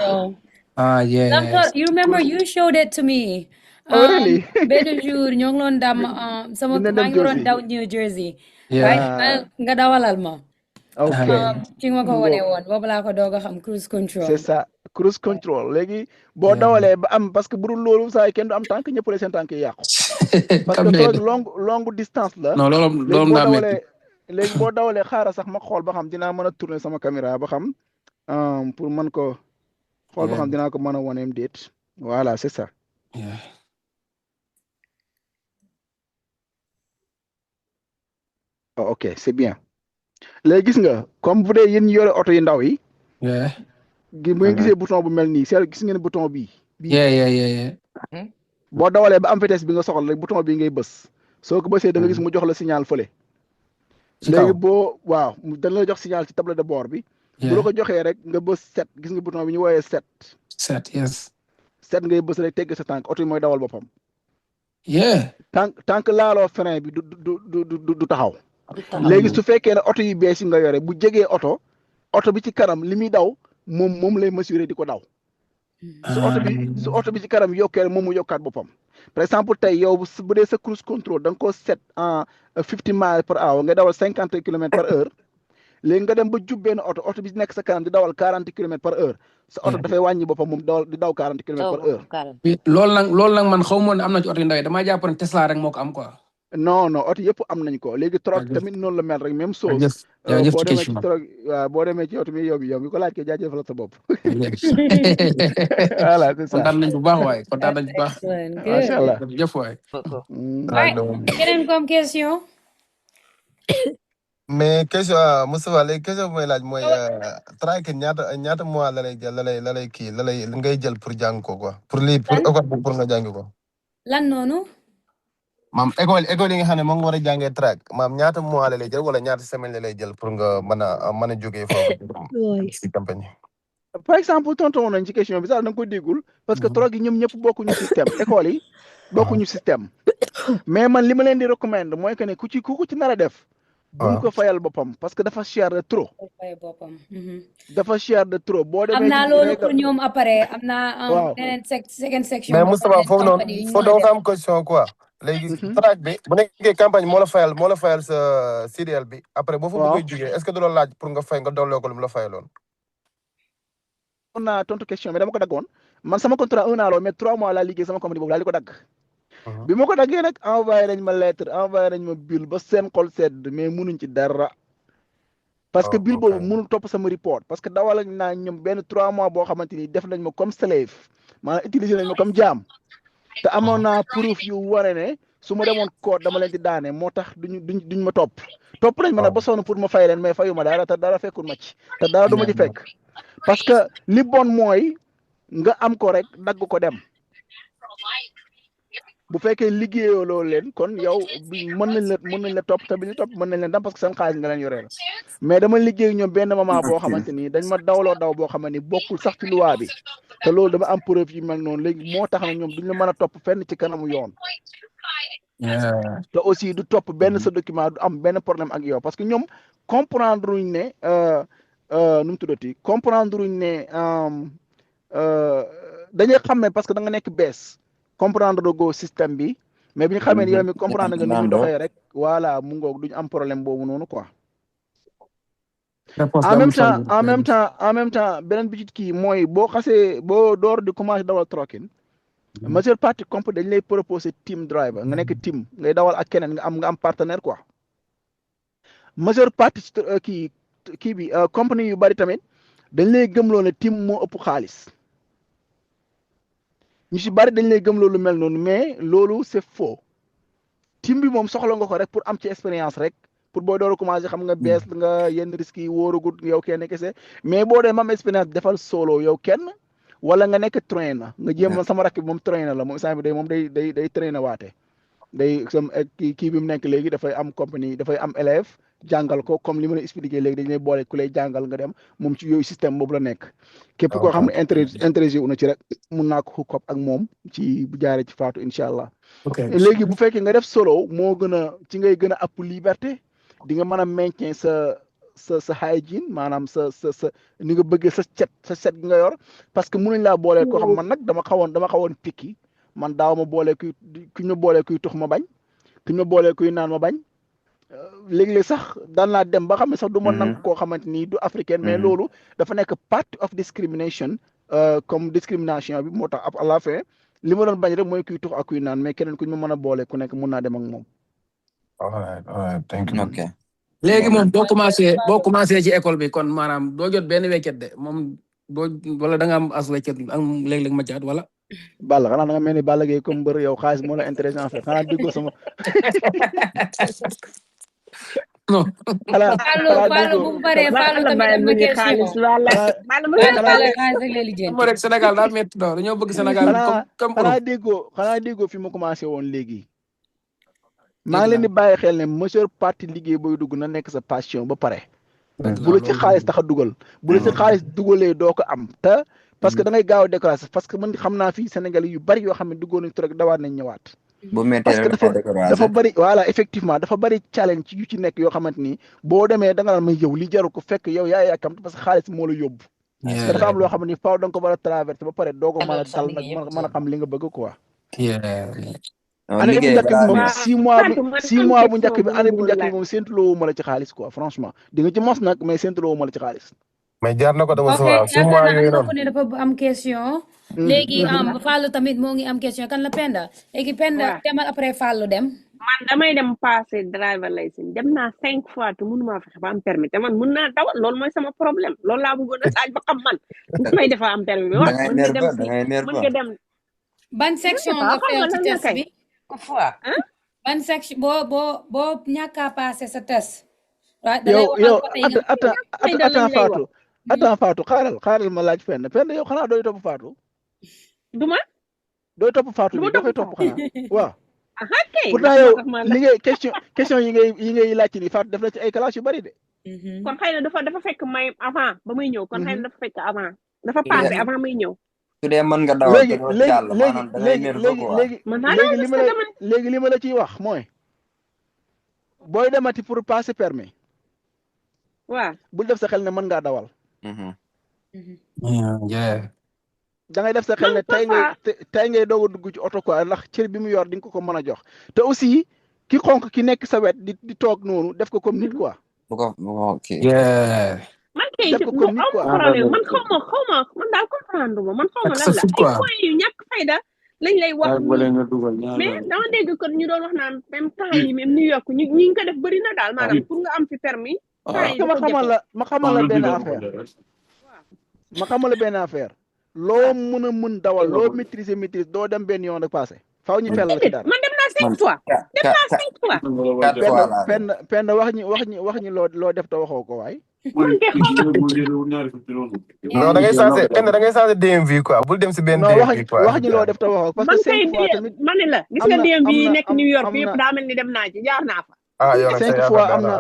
yes you remember you showed it to me really benn jour ñoo ngi loon dam sama maa ngi waroon daw New Jersey right nga dawalal ma ok ci nga ko wane woon boobu laa ko doog a xam cruise control c'est ça cruise control léegi boo dawalee ba am parce que bu dul loolu saa yi kenn du am tànk ñëpp seen tànk yi yàqu parce que toog longue distance la non loolu naa métti léegi boo dawalee xaaral sax ma xool ba xam dinaa mën a tourner sama caméra ba xam pour mën ko xool ba xam dinaa ko mën a waneem déet voilà c'est ça ok c'est bien léegi gis nga comme bu dee yéen yore oto yu ndaw yi bu ngeen gisee bouton bu mel nii gis ngeen bouton bii boo dawalee ba am vitesse bi nga soxla rek bouton bii ngay bës soo ko bësee da nga gis mu jox la signal fële léegi waaw da la jox signal ci table de bord bi bu la ko joxee rek nga bës set gis nga bouton bi ñu wooyee set ngay bës rek tegg sa tànk oto yi mooy dawal boppam tànk laaloo frein bi du taxaw léegi su fekkee ne oto yu bees yi nga yore bu jegee oto oto bi ci kanam li muy daw moom lay mesurer di ko daw su oto bi ci kanam yokkee moom mu yokkaat boppam par exemple tey yow bu dee sa cruise control da nga ko set en 50 miles per hour nga dawal 50 kilomètres par heure léegi nga dem ba jub benn oto bi nekk sa kanam di dawal 40 kilomètres par heure sa oto dafay wàññi boppam moom di daw 40 kilomètres par heure. loolu nag man xaw ma ne am na ci oto yu ndaw yi damaa jàpp ne Tesla rek moo ko am quoi. non oto yëpp am nañ ko léegi troc tamit noonu la mel rek même chose. boo demee ci troc waaw boo demee ci oto mi yow mi ko laaj ke jaajëfal sa bopp. voilà c'est ça kontaan nañ bu baax waaye kontaan nañ bu baax. macha allah jëf waay. keneen comme question. mais question Moustapha léegi question bu may laaj mooy track ñaata mois la lay jël la lay kii ngay jël pour jàng ko quoi pour école pour nga jàng ko. lan noonu. maam école yi nga xam ne moom nga war a jàngee track maam ñaata mois la lay jël wala ñaata semaine la lay jël pour nga mën a jógee foofu si campagne. par exemple tontu woon nañ ci question bi sax da nga ko déggul parce que troc yi ñoom ñëpp bokkuñu système école yi bokkuñu système mais man li ma leen di recommander mooy que ne ku ci nar a def. bu mu ko fayal boppam parce que dafa cher de trop. dafa cher de trop boo demee. am naa loolu pour ñoom après am naa. waaw beneen second section. mais Moustapha foofu noonu foofu doo fa am question quoi. léegi track bi bu nekkee campagne moo la fayal sa CDL bi après boo fa bëggee jógee est-ce que du la laaj pour nga fay nga dolloo ko lu mu la fayaloon. on naa tontu question bi dama ko daggoon man sama contrat 1 an la mais 3 mois laa liggéey sama compagnie boobu laa di ko dagg. bi ma ko daggee nag envoyé nañ ma lettre envoyé nañ ma bill ba seen xol sedd mais munuñ ci dara. parce que bill boobu mënul topp sama report parce que dawal naa ñoom benn 3 mois boo xamante ni def nañ ma comme slave maanaam utiliser nañ ma comme jaam. te amoon naa proof yu wane ne su ma demoon koot dama leen di daane moo tax duñ ma topp nañ ma nag ba sonn pour ma fay leen mais fayu ma dara te dara fekkul ma ci te dara du ma ci fekk parce que li bon mooy nga am ko rek dagg ko dem bu fekkee liggéeyoo loolu leen kon yow mën nañ la topp te bi ñu topp mën nañ leen dam parce que seen xaalis nga leen yoreel mais dama liggéey ñoom benn moment boo xamante ni dañ ma dawloo daw boo xamante ni bokkul sax ci loi bi te loolu dama am preuve yu mel noonu léegi moo tax na ñoom duñ la mën a topp fenn ci kanamu yoon te aussi du topp benn sa document du am benn problème ak yow parce que ñoom comprendre uñ ne nu mu tuddati comprendre uñ ne dañuy xam ne parce que da nga nekk bees comprendre go système bi mais bi ñu xamee ne yow mi comprendre nga ni muy doxee rek voilà mu ngoog duñu am problème boobu noonu quoi en même temps beneen bi ci kii mooy boo xasee boo door di commencé dawal trucking majeure partie comp dañ lay proposer team driver nga nekk team ngay dawal ak keneen nga am partenaire quoi majeure partie kii bi compagnie yu bari tamit dañ lay gëmloo ne team moo ëpp xaalis ñu si bari dañ lay gëm loolu mel noonu mais loolu c'est faux team bi moom soxla nga ko rek pour am ci expérience rek pour boo door a commencé xam nga bees nga yenn risques yi wóorugut yow kenn kese mais boo dee mam expérience defal solo yow kenn wala nga nekk trainer nga jéem sama rakk bi moom trainer la moom instant bi moom day trainer waate day sam kii bi mu nekk léegi dafay am compagnie dafay am élève jàngal ko comme li ma la expliqué léegi dañ lay boole ku lay jàngal nga dem moom ci yooyu système boobu la nekk képp koo xam ne intéressé wu na ci rek mun naa ko hook up ak moom ci bu jaaree ci Fatou incha allah léegi bu fekkee nga def solo moo gën a ci ngay gën a app liberté di nga mën a maintien sa hygiene maanaam sa ni nga bëggee sa set gi nga yor parce que mënuñ laa boolee koo xam man nag dama xawoon pikki man daaw ma boolee kuñ ma boolee kuy tux ma bañ kuñ ma boolee kuy naan ma bañ léeg-léeg sax daan naa dem ba xam ne sax du ma nangu koo xamante ni du africaine mais loolu dafa nekk part of discrimination comme discrimination bi moo tax à la fin li ma doon bañ rek mooy kuy tux ak kuy naan mais keneen kuñ ma mën a boole ku nekk mun naa dem ak moom. alright thank you. ok léegi moom boo commencé ci école bi kon maanaam doo jot benn weccet de moom doo wala da nga am as weccet am léeg-léeg ma caat wala. Balla xanaa da nga mel ni Balla Gaye comme mbër yow xaalis moo la intéressant en fait xanaa déggoo sama. non. Fallou bu paree Fallou tamit am na question. mo rek Sénégal daa métti doo dañoo bëgg Sénégal comme xanaa déggoo fi mu commencé woon léegi. maa ngi leen di bàyyi xel ne majeure partie liggéey booy dugg na nekk sa passion ba pare. bu la ci xaalis tax a dugal. bu la ci xaalis dugalee doo ko am te parce que da ngay gaaw a découragé parce que man xam naa fii Sénégal yu bari yoo xam ne duggoon nañ trop dawaat nañ ñëwaat. bu méttee parce que rek da ngay dafa découragé. bari voilà effectivement dafa bari challenge yu ci nekk yoo xamante ni boo demee da nga naan may yow li jaru ko fekk yow yaa yàkkamti parce que xaalis moo la yóbbu te dafa am loo xam ne faaw da nga ko war a traversé ba pare doo ko mën a loolu sax dal nag liggéey yëpp mën a xam li nga bëgg quoi. non année bu liggéey njëkk bi balaa moom nga 6 mois bi Fatou man 6 am mois bu question njëkk bi bu ma année bu bëggoon njëkk bi laaj moom séntuloo ma la ci xaalis quoi franchement di nga ci mos nag mais séntuloo ma la ci xaalis. mais jaar na ko dama ok souvent su yaakaar mois naa yooyu am na noonu ku ne dafa am question léegi Fallou tamit moo ngi am question kan la Penda léegi Penda waaw demal après Fallou dem man damay dem passer driver license dem naa 5 fois te mënuma fexe ba am permis te man mën naa dawal loolu mooy sama problème loolu laa bëggoon a laaj ba xam man damay defa am permis bi da wax ngay mën nga dem nerveux da si ngay mën nerveux. nga dem ban je sais section pas nga xam fail nga ci lan la test kay bi fois ah ban section boo ñàkk a passé sa test waaw da lay yow waxal yow côté yi nga fayda lañ lay wax attends Fatou xaaral ma laaj Penda yow xanaa dooy topp Fatou duma dooy topp Fatou duma bi doo koy topp topp xanaa waaw aha kay pourtant ndax yow moo tax ma li ngay question yi ngay laajte ni Fatou def na ci ay classes yu bari de. kon xëy na dafa fekk may avant ba muy ñëw kon xëy na dafa fekk avant dafa passé avant muy ñëw su dee mën nga dawal te léegi doo léegi jàll maanaam da ngay nerveux quoi. man naa léegi dawal parce que dama léegi li ma la ciy wax mooy booy demati pour passer permis waaw bul def sa xel ne mën ngaa dawal da ngay def sa xel ne tey ngay doog a dugg ci oto quoi ndax cër bi mu yor di nga ko mën a jox te aussi ki xonk ki nekk sa wet di toog noonu def ko comme nit quoi. bu ko ok. man kay def ko comme nit am quoi. problème man xaw ma man daal comprendre ma man xaw ma lan la ay points yu ñàkk fayda lañ lay wax mais dama dégg kon ñu doon wax naan même temps yi même New York ñi ngi ko def bëri na daal maanaam pour nga am fi permis temps yi ma xamal la benn affaire ma xamal la benn affaire loo mën dawal loo maîtriser doo dem benn yoon rek passé faaw ñu fel la ci dara. man dem naa 5 fois dem naa 5 fois 4 fois la Penda wax ñi loo def te waxoo ko waay. non da ngay changé Penda da ngay changé DMV quoi bul dem si benn DMV quoi wax ñi loo def te waxoo parce que 5 fois tamit ma ne la gis nga DMV yi nekk New York yëpp daa mel ni dem naa ci jaar naa fa. yow nag 5 fois am na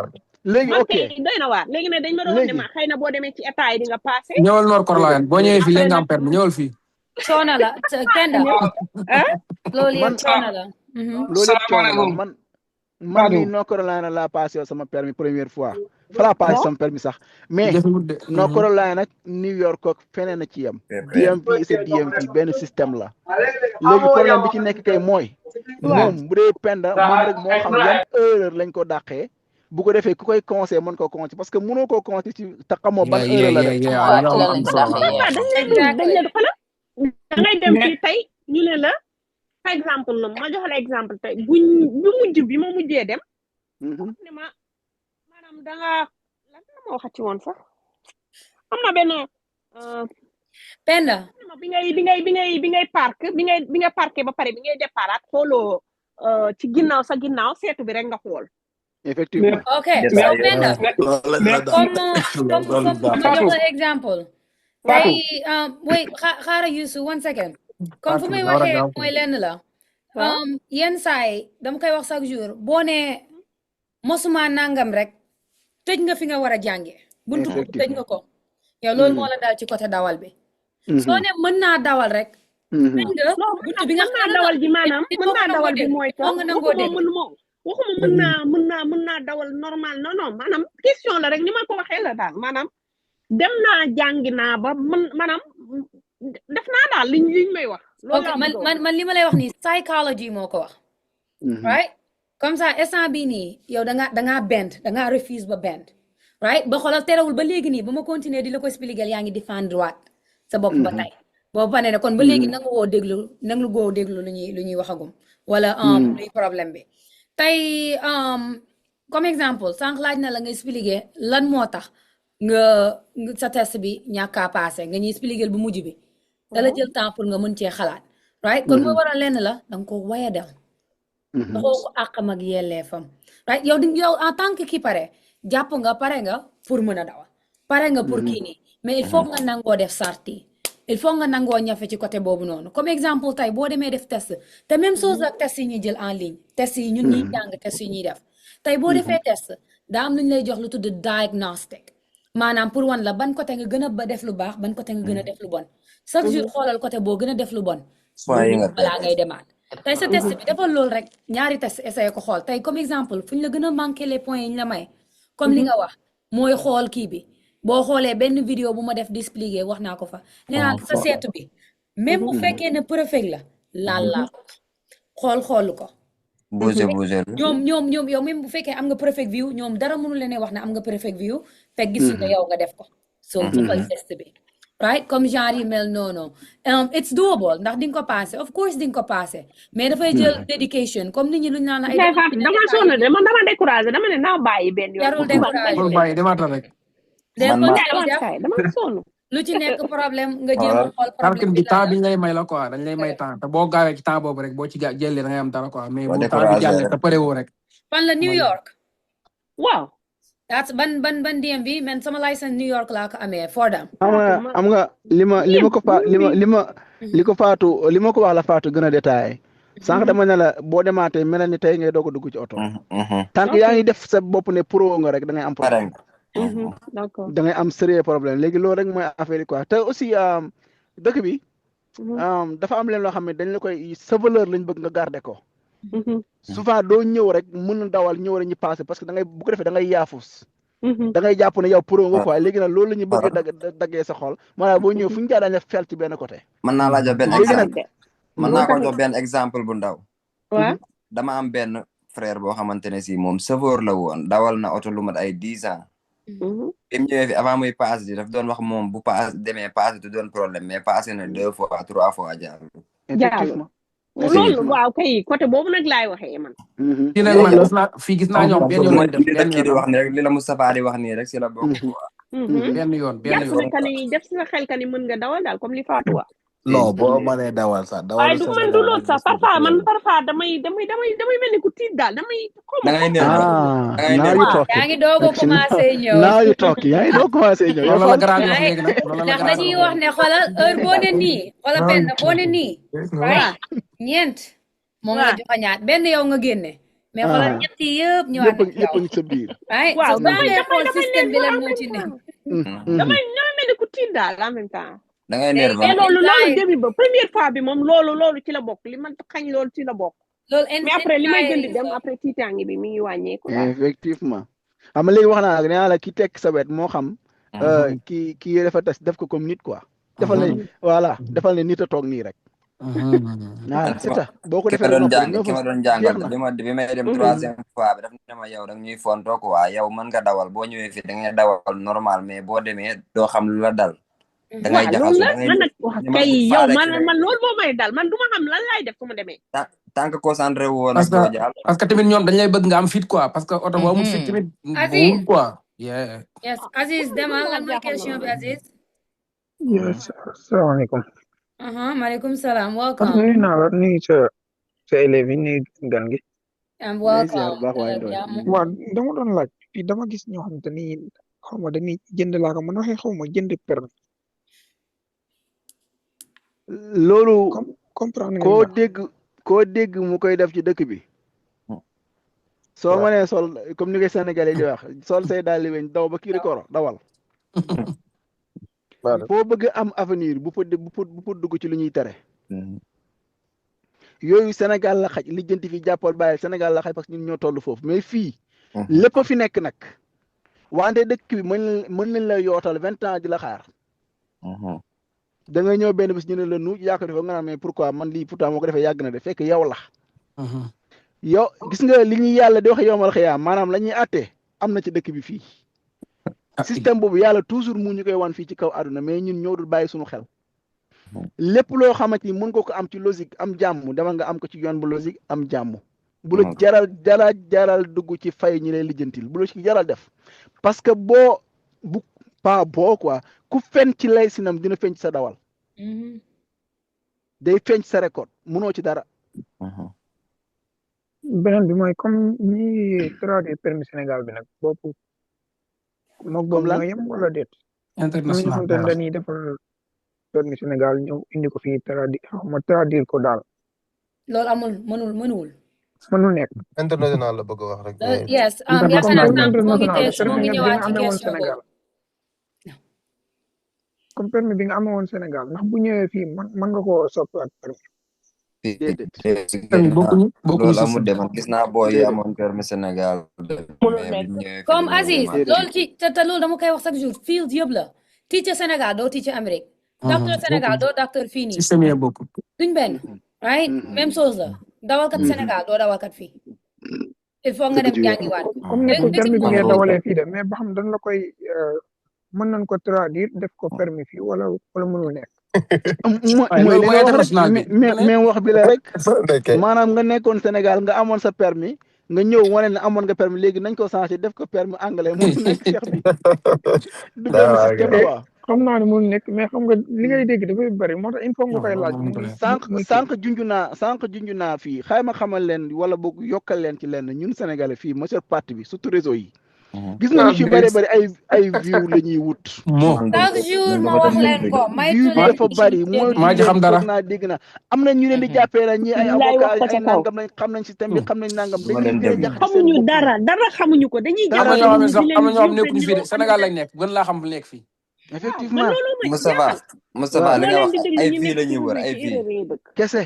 léegi ok doy na waar léegi ne dañ ma doon wax ne ma xëy na boo demee ci état yi di nga passé. ñëwal North Carolina boo ñëwee fii léegi nga am permis ñëwal fii. coono la Penda loolu yëpp coono la. loolu yëpp coono la man mii North Carolina laa passé sama permis première fois fa laa passé sama permis sax mais North Carolina nag New York ak feneen a ci yem DMV c'est DMV benn système la léegi problème bi ci nekk kay mooy moom bu dee Penda moom rek moo xam yan erreur lañ ko dàqee bu ko defee ku koy conseil mën ko conseil parce que mënoo koo conseil ci te xamoo ban erreur la def dañ la fa la da ngay dem fii tey ñu ne la par exemple ma jox la exemple tey bu mujj bi ma mujjee dem ne ma maanaam da nga lan la ma waxati woon sax am na benn Penda bi ngay park bi nga parqué ba pare bi ngay déparaat xooloo ci ginnaaw sa ginnaaw seetu bi rek nga xool effectivement ok so Penda comme ma jox la exemple tey wait xaaral Youssou 1 second comme fu may waxee mooy lenn la yenn saay dama koy wax chaque jour boo ne mosuma nangam rek tëj nga fi nga war a jànge buntu tëj nga ko yow loolu moo la dal ci côté dawal bi soo ne mën naa dawal rek tëj nga buntu bi nga mën naa dawal bi maanaam mën naa dawal bi mooy que waxuma mën naa dawal normal non maanaam question la rek ni ma ko waxee la daal maanaam dem naa jàngi naa ba maanaam def naa daal liñ may wax ok man li ma lay wax nii psychology moo ko wax right comme ça instant bii nii yow dangaa bend dangaa refuse ba bend right ba xoolal terewul ba léegi nii ba ma continuer di la ko expliquer yaa ngi défendre droite sa bopp ba tey boo panee ne kon ba léegi nangu woo déglu lu ñuy waxagum wala luy problème bi tey comme exemple sànq laaj na la nga expliquer lan moo tax nga sa test bi ñàkk a passé nga ñuy expliquer bu mujj bi dala jël temps pour nga mën cee xalaat right kon mooy waral lenn la danga ko waya dem daxoo ko àqam ak yelleefam right yow en tant que ki pare jàpp nga pare nga pour mën a dawal pare nga pour kii nii mais il faut nga nangoo def sarti il faut nga nangoo ñafe ci côté boobu noonu comme exemple tey boo demee def test te même chose ak test yi ñuy jël en ligne test yi ñun ñuy jàng test yi ñuy def tey boo defee test daa am lu ñu lay jox lu tudd diagnostic maanaam pour wan la ban côté nga gën a ba def lu baax ban côté nga gën a def lu bon chaque jour xoolal côté boo gën a def lu bon balaa ngay demaat tey sa test bi defal loolu rek ñaari test essayé ko xool tey comme exemple fu ñu la gën a manqué les points yi ñu la may comme li nga wax mooy xool kii bi boo xoolee benn vidéo bu ma def expliqué wax naa ko fa nee naa sa seetu bi même bu fekkee ne perfect la laal xool ko bouger ñoom yow même bu fekkee am nga perfect view ñoom dara mënu leen wax ne am nga perfect view fekk gisu nga yow nga def ko so defal test bi right comme genre yi mel noonu it's doable ndax di nga ko passé of course di nga ko passé mais dafay jël dedication comme nit ñi luñ naan ay dama sonn de man dama découragé dama ne naa bàyyi benn yoon jarul découragé bàyyi demaatal rek dama sonn lu ci nekk problème nga jéem a xool problème bi temps bi ñu lay may la quoi dañ lay may temps te boo gaawee ci temps boobu rek boo ci jëlee da ngay am dara quoi mais bu temps bi jàllee te pare woo rek fan la New York waaw that's ban DMV man sama license New York laa ko amee Fordham am nga li ko wax la Fatou gën a détaillé sànq dama ne la boo demaatee mel ni tey ngay doog a dugg ci oto tant que yaa ngi def sa bopp ne pro nga rek da ngay am problème d'accord da ngay am sérieux problème léegi loolu rek mooy affaire yi quoi te aussi dëkk bi dafa am leen loo xam ne dañ la koy sa valeur lañ bëgg nga garder ko souvent doo ñëw rek mën na dawal ñëw rek ñu passé parce que da ngay bu ko defee da ngay yaafus da ngay jàpp ne yow pro nga quoi léegi nag loolu la ñu bëgg daggee sa xol maanaam boo ñëw fu ñu jaar dañ la fel ci benn côté mën naa laa jox benn exemple mën naa ko jox benn exemple bu ndaw waaw dama am benn frère boo xamante ne si moom chauffeur la woon dawal na oto lu mat ay 10 ans bi mu ñëwee fi avant muy passe di daf doon wax moom bu passe demee passe du doon problème mais passé na 2 fois 3 fois jaar effectivement loolu waaw kay côté boobu nag laay waxee man fii nag man gis naa ñoom benn yoon li la kii di wax ni rek li la Moustapha di wax nii rek si la bokk benn yoon def si sa xel ka ni mën nga dawal daal comme li Fatou wax non boo mënee dawal sax dawal waaye du man du loolu sax parfois damay mel ni ku tiit daal damay now you talk yaa ngi doog a commencé ñëw now you talk yaa ngi doog a commencé ñëw loolu la grand wax léegi nag ndax dañuy wax ne xoolal heure boo ne nii xoolal benn boo ne nii right ñeent moom nga jox ñaat benn yow nga génne mais xoolal ñett yi yëpp ñëwaat yëpp ngi sa biir right so boo dee xool système bi lan moo ci ne damay mel ni ku tiit daal en même temps da ngay nerveux loolu début ba première fois bi moom loolu ci la bokk li man xañ loolu ci la bokk mais après li may gën di dem après tiitaange bi mi ngi wàññeeku effectivement xam nga léegi wax naa la nee naa la ki tekk sa wet moo xam ki dafa test def ko comme nit quoi defal ne voilà defal ne nit a toog nii rek c'est ça boo ko defee ki ma doon jàngal bi may dem 3e fois bi daf ne ma yow rek ñuy fonto quoi yow mën nga dawal boo ñëwee fii da ngay dawal normal mais boo demee doo xam lu la dal da ngay jaxasu da ngay kay yow man loolu moo may dal man du ma xam lan laay def su ma demee tant que concentré woon nag doo jàll parce que tamit ñoom dañ lay bëgg nga am fit quoi parce que oto boo amul fit tamit buul quoi yes Aziz demal lan mooy question bi Aziz yes asalaamaaleykum maaleykum salaam welcome nuyu naa la nuyu sa élèves yi nuyu gan gi welcome waaw dama doon laaj fii dama gis ñoo xam te ni xaw ma dañuy jënd laa ko mën waxee xaw ma jënd permis loolu comprendre koo dégg mu koy def ci dëkk bi soo mënee sol comme ni koy Sénégalais di wax sol say daali weñ daw ba kii koro dawal foo bëgg am avenir bu fa dugg ci lu ñuy tere yooyu Sénégal la xaj lijjanti fi jàppal bàyyil Sénégal la xaj parce que ñun ñoo toll foofu mais fii lépp fi nekk nag wante dëkk bi mën nañ la yootal 20 ans di la xaar da nga ñëw benn bis ñu ne la nu yaa ko defee nga naan mais pourquoi man lii pourtant moo ko defee yàgg na de fekk yow la yow gis nga li ñuy yàlla di wax yowmal xiyaam maanaam la ñuy àttee am na ci dëkk bi fii système boobu yàlla toujours mu ñu koy wan fii ci kaw àdduna mais ñun ñoo dul bàyyi suñu xel lépp loo xamante ni mën ko am ci logique am jàmm dama nga am ko ci yoon bu logique am jàmm bu la jaral dugg ci fay ñi lay lijjantil bu la ci jaral def parce que boo quoi ku fen ci lay sinam dina feeñ ci sa dawal day feeñ sa record mënoo ci dara beneen bi mooy comme ñi traduire permis Sénégal bi nag boppu mook boobu ñoo yem wala déet international ñu dañuy defal permis Sénégal ñëw indi ko fii traduire ko daal loolu amul mënul nekk international la bëgg wax rek yes yaakaar naa moo ngi ñëwaat ci question boobu comme permis bi nga amee woon Sénégal ndax bu ñëwee fii mën nga koo soppiwaat permis tamit bokkuñu loolu amul système de man gis naa booy yi amoon permis Sénégal mais bu ñëwee comme Aziz loolu ci te loolu dama koy wax chaque jour field yëpp la teacher Sénégal doo teacher Amérique docteur Sénégal doo docteur fii nii système yi bokku duñ benn right même chose la dawalkat Sénégal doo dawalkat fii il faut nga dem jàngiwaat comme nekkul permis bi ngay dawalee fii de mais ba xam dañ la koy mën nañ ko traduire def ko permis fii wala mënul nekk mooy li nga wax bi la rek maanaam nga nekkoon Sénégal nga amoon sa permis nga ñëw wane ne amoon nga permis léegi nañ ko changé def ko permis anglais mu nekk cheikh bi du benn système quoi xam naa ne mënul nekk mais xam nga li ngay dégg dafay bëri moo tax il faut nga koy laaj sànq junj naa fii xayma xamal leen wala boog yokkal leen ci leen ñun Sénégalais fii monsieur parti bi surtout réseau yi gis nga ñu ci bëri ay view la ñuy wut chaque jour ma wax leen ko view bi dafa bëri mooy maa ci xam dara naa dégg na am na ñu leen di jàppee la ñi ay avocat ay nangam lañ xam nañ système bi xam nañ nangam dañuy gën a jaxase xamuñu dara xamuñu ko dañuy am na ñoo xam ne sax am na ñoo xam ne nekkuñu fii de Sénégal lañ nekk gën laa xam bu nekk fii effectivement Moustapha li nga wax ay vie la ñuy wër ay vie kese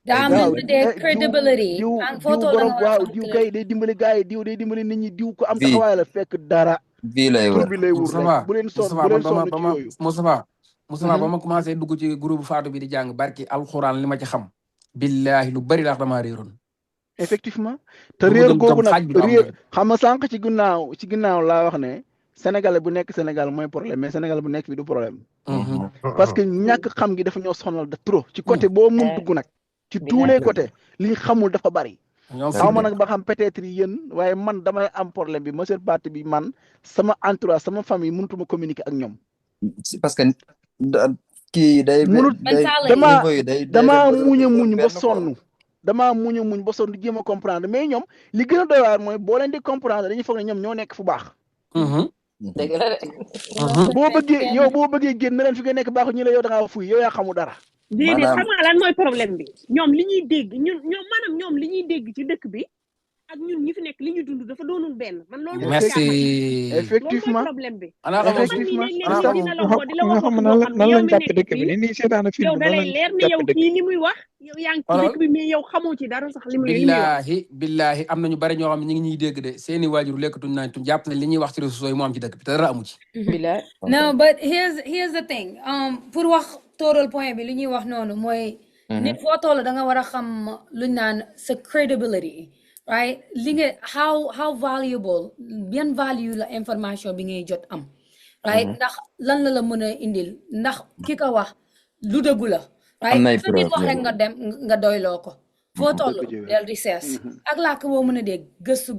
daa am lu tuddee credibility diw borom waaw diw kay day dimbali gars yi diw day dimbali nit ñi diw ko am taxawaay la fekk dara vie lay wër bi lay wër rek bu leen sonn ci yooyu Moustapha ba ma commencé dugg ci groupe Fatou bi di jàng barki alxuraan li ma ci xam billahi lu bari laax damaa réeroon effectivement te réer googu nag réer xam nga sànq ci ginnaaw laa wax ne Sénégalais bu nekk Sénégal mooy problème mais Sénégal bu nekk bi du problème parce que ñàkk xam gi dafa ñoo sonal de trop ci côté boo mun dugg nag ci tous les côtés li ñu xamul dafa bari xaw ma nag ba xam peut-être yéen waaye man damay am problème bi monsieur parti bi man sama entourage sama famille mënutuma communiquer ak ñoom parce que kii day damaa muñ ba sonn damaa muñ ba sonn di jéem a comprendre mais ñoom li gën a doy waar mooy boo leen di comprendre dañuy foog ne ñoom ñoo nekk fu baax boo bëggee génn na leen fi nga nekk baaxu ñu la yow da ngaa fuy yow yaa xamu dara déedéet xam nga lan mooy problème bi ñoom li ñuy dégg ñoom li ñuy dégg ci dëkk bi ak ñun ñi fi nekk li ñu dund dafa doonul benn man loolu merci effectivement problème bi effectivement dina la woo di la wax nan lañ jàpp dëkk bi ni seetaan film yow da lay leer ne yow kii li muy wax yow yaa ngi ci dëkk bi mais yow xamoo ci dara sax li muy billahi am nañu bari ñoo xam ne ñu ngi ñuy dégg de seeni waajur lekkatuñ naan tuñ jàpp ne li ñuy wax ci réseaux sociaux yi moo am ci dëkk bi te dara amu ci no but here's the thing pour wax tóoral point bi li ñuy wax noonu mooy nit foo toll da nga war a xam luñ naan sa credibility right li nga how valuable bien value la information bi ngay jot am right ndax lan la mën a indil ndax ki ko wax lu dëggu la right su nit wax rek nga dem nga doyloo ko foo toll del research ak làkk boo mën a dégg gëstu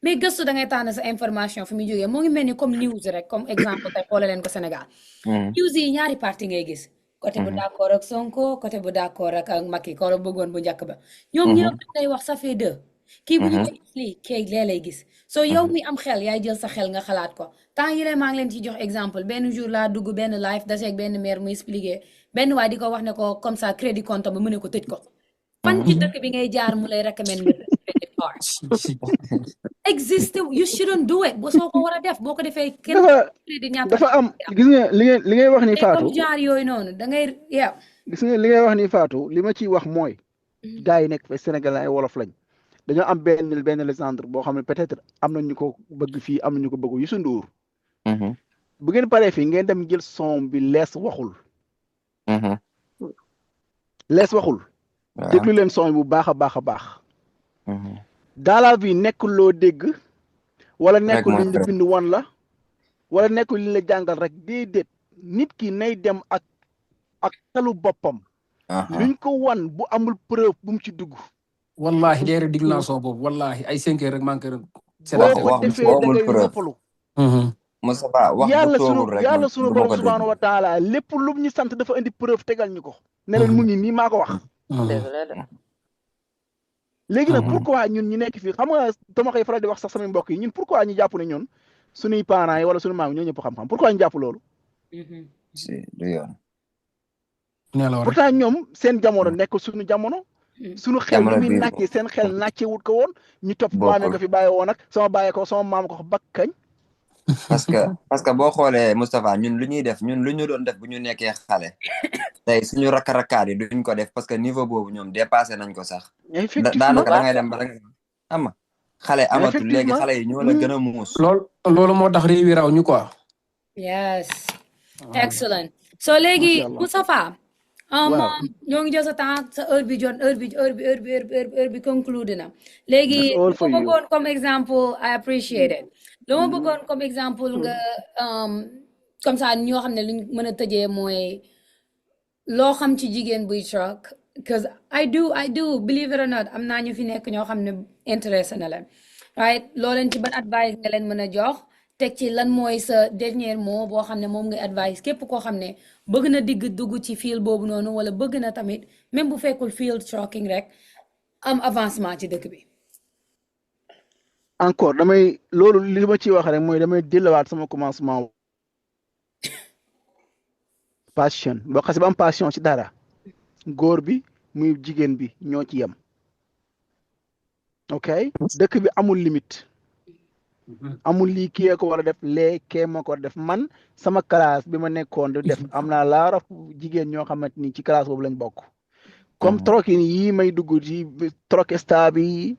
mais gëstu da ngay tànn sa information fi muy jógee moo ngi mel ni comme news rek comme exemple tey xoole leen ko Sénégal news yi ñaari parti ngay gis côté bu d'accord ak Sonko côté bu d'accord ak Macky ko bëggoon bu njëkk ba ñoom ñëpp lay wax ça fait deux kii bu ñu ko gis lii kii lee lay gis soo yow mi am xel yaay jël sa xel nga xalaat ko temps yi maa ngi leen ci jox exemple benn jour laa dugg benn live daseeg benn maire muy expliqué benn waay di ko wax ne ko comme ça crédit compte ba mu ne ko tëj ko fan ci dëkk bi ngay jaar mu lay recommend existe you shouldn't do it boo soo ko war a def boo ko defee kenn crédit ñaata dafa am gis nga li ngay wax ni Fatou comme jaar yooyu noonu da ngay gis nga li ngay wax ni Fatou li ma ciy wax mooy gars yi nekk fa Sénégal ay wolof lañ dañoo am benn légende boo xam ne peut-être am na ñu ko bëgg fii am na ñu ko bëgg Youssou Ndour bu ngeen paree fii ngeen dem jël son bi lees waxul déglu leen son bu baax a baax a baax dans la vie nekkul loo dégg wala nekkul liñ la bind woon la wala nekkul liñ la jàngal rek déedéet nit ki nay dem ak xelu boppam luñ ko wan bu amul preuve bu mu ci dugg wallahi léegi digg naa son boobu wallahi ay 5 heures rek maa ngi koy boo ko defee da ngay noppalu yàlla sunu borom subhanahu wa taala lépp lu ñu sant dafa indi preuve tegal ñu ko ne leen mu ngi nii maa ko wax léegi nag pourquoi ñun ñu nekk fii xam nga dama koy faral di wax sax samay mbokk yi ñun pourquoi ñu jàpp ne ñun suñuy parents yi wala suñu maam ñoo ñëpp xam-xam pourquoi ñu jàpp loolu pourtant ñoom seen jamono nekk suñu jamono suñu xel ni muy nàcce seen xel nàcce wut ko woon ñu topp maamee ko fi bàyyi woon ak sama bàyyi ko sama maam ko ba kañ parce que boo xoolee Moustapha ñun lu ñuy def ñun lu ñu doon def bu ñu nekkee xale tey suñu rakkaat yi duñ ko def parce que niveau boobu ñoom dépassé nañ ko sax daanaka da ngay dem ba da ngay xam nga xale amatul léegi xale yi ñoo la gën a muus loolu moo tax réew yi raw ñu quoi yes excellent so léegi Moustapha ñoo ngi jël sa temps sa heure bi jot heure bi conclude na léegi lu ma bëggoon comme exemple I appreciate it lu ma bëggoon comme exemple nga comme ça ñoo xam ne luñ mën a tëjee mooy loo xam ci jigéen buy truck because I do believe it or not am naa ñu fi nekk ñoo xam ne intéressé na leen right loo leen ci ban advice nga leen mën a jox teg ci lan mooy sa dernier mot boo xam ne moom ngay advice képp koo xam ne bëgg na dugg ci field boobu noonu wala bëgg na tamit même bu fekkul field trucking rek am avancement ci dëkk bi. encore damay loolu li ma ciy wax rek mooy damay delluwaat sama commencement passion boo xasee ba am passion ci dara góor bi muy jigéen bi ñoo ci yem ok dëkk bi amul limite. amul lii kii ko war a def lee kee moo ko war a def man sama classe bi ma nekkoon di def am naa laara jigéen ñoo xamante ni ci classe boobu lañ bokk comme trucking yi may dugg ci truck stop yi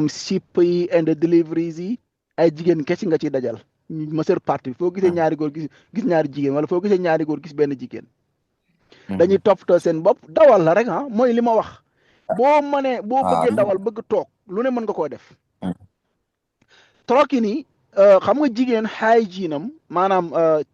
ship yi and deliveries yi ay jigéen kese nga ciy dajal majeure partie foo gisee ñaari góor gis ñaari jigéen wala foo gisee ñaari góor gis benn jigéen dañuy toppatoo seen bopp dawal la rek mooy li ma wax boo mënee boo bëggee dawal bëgg toog lu ne mën nga koo def trucking yi xam nga jigéen hygiène am maanaam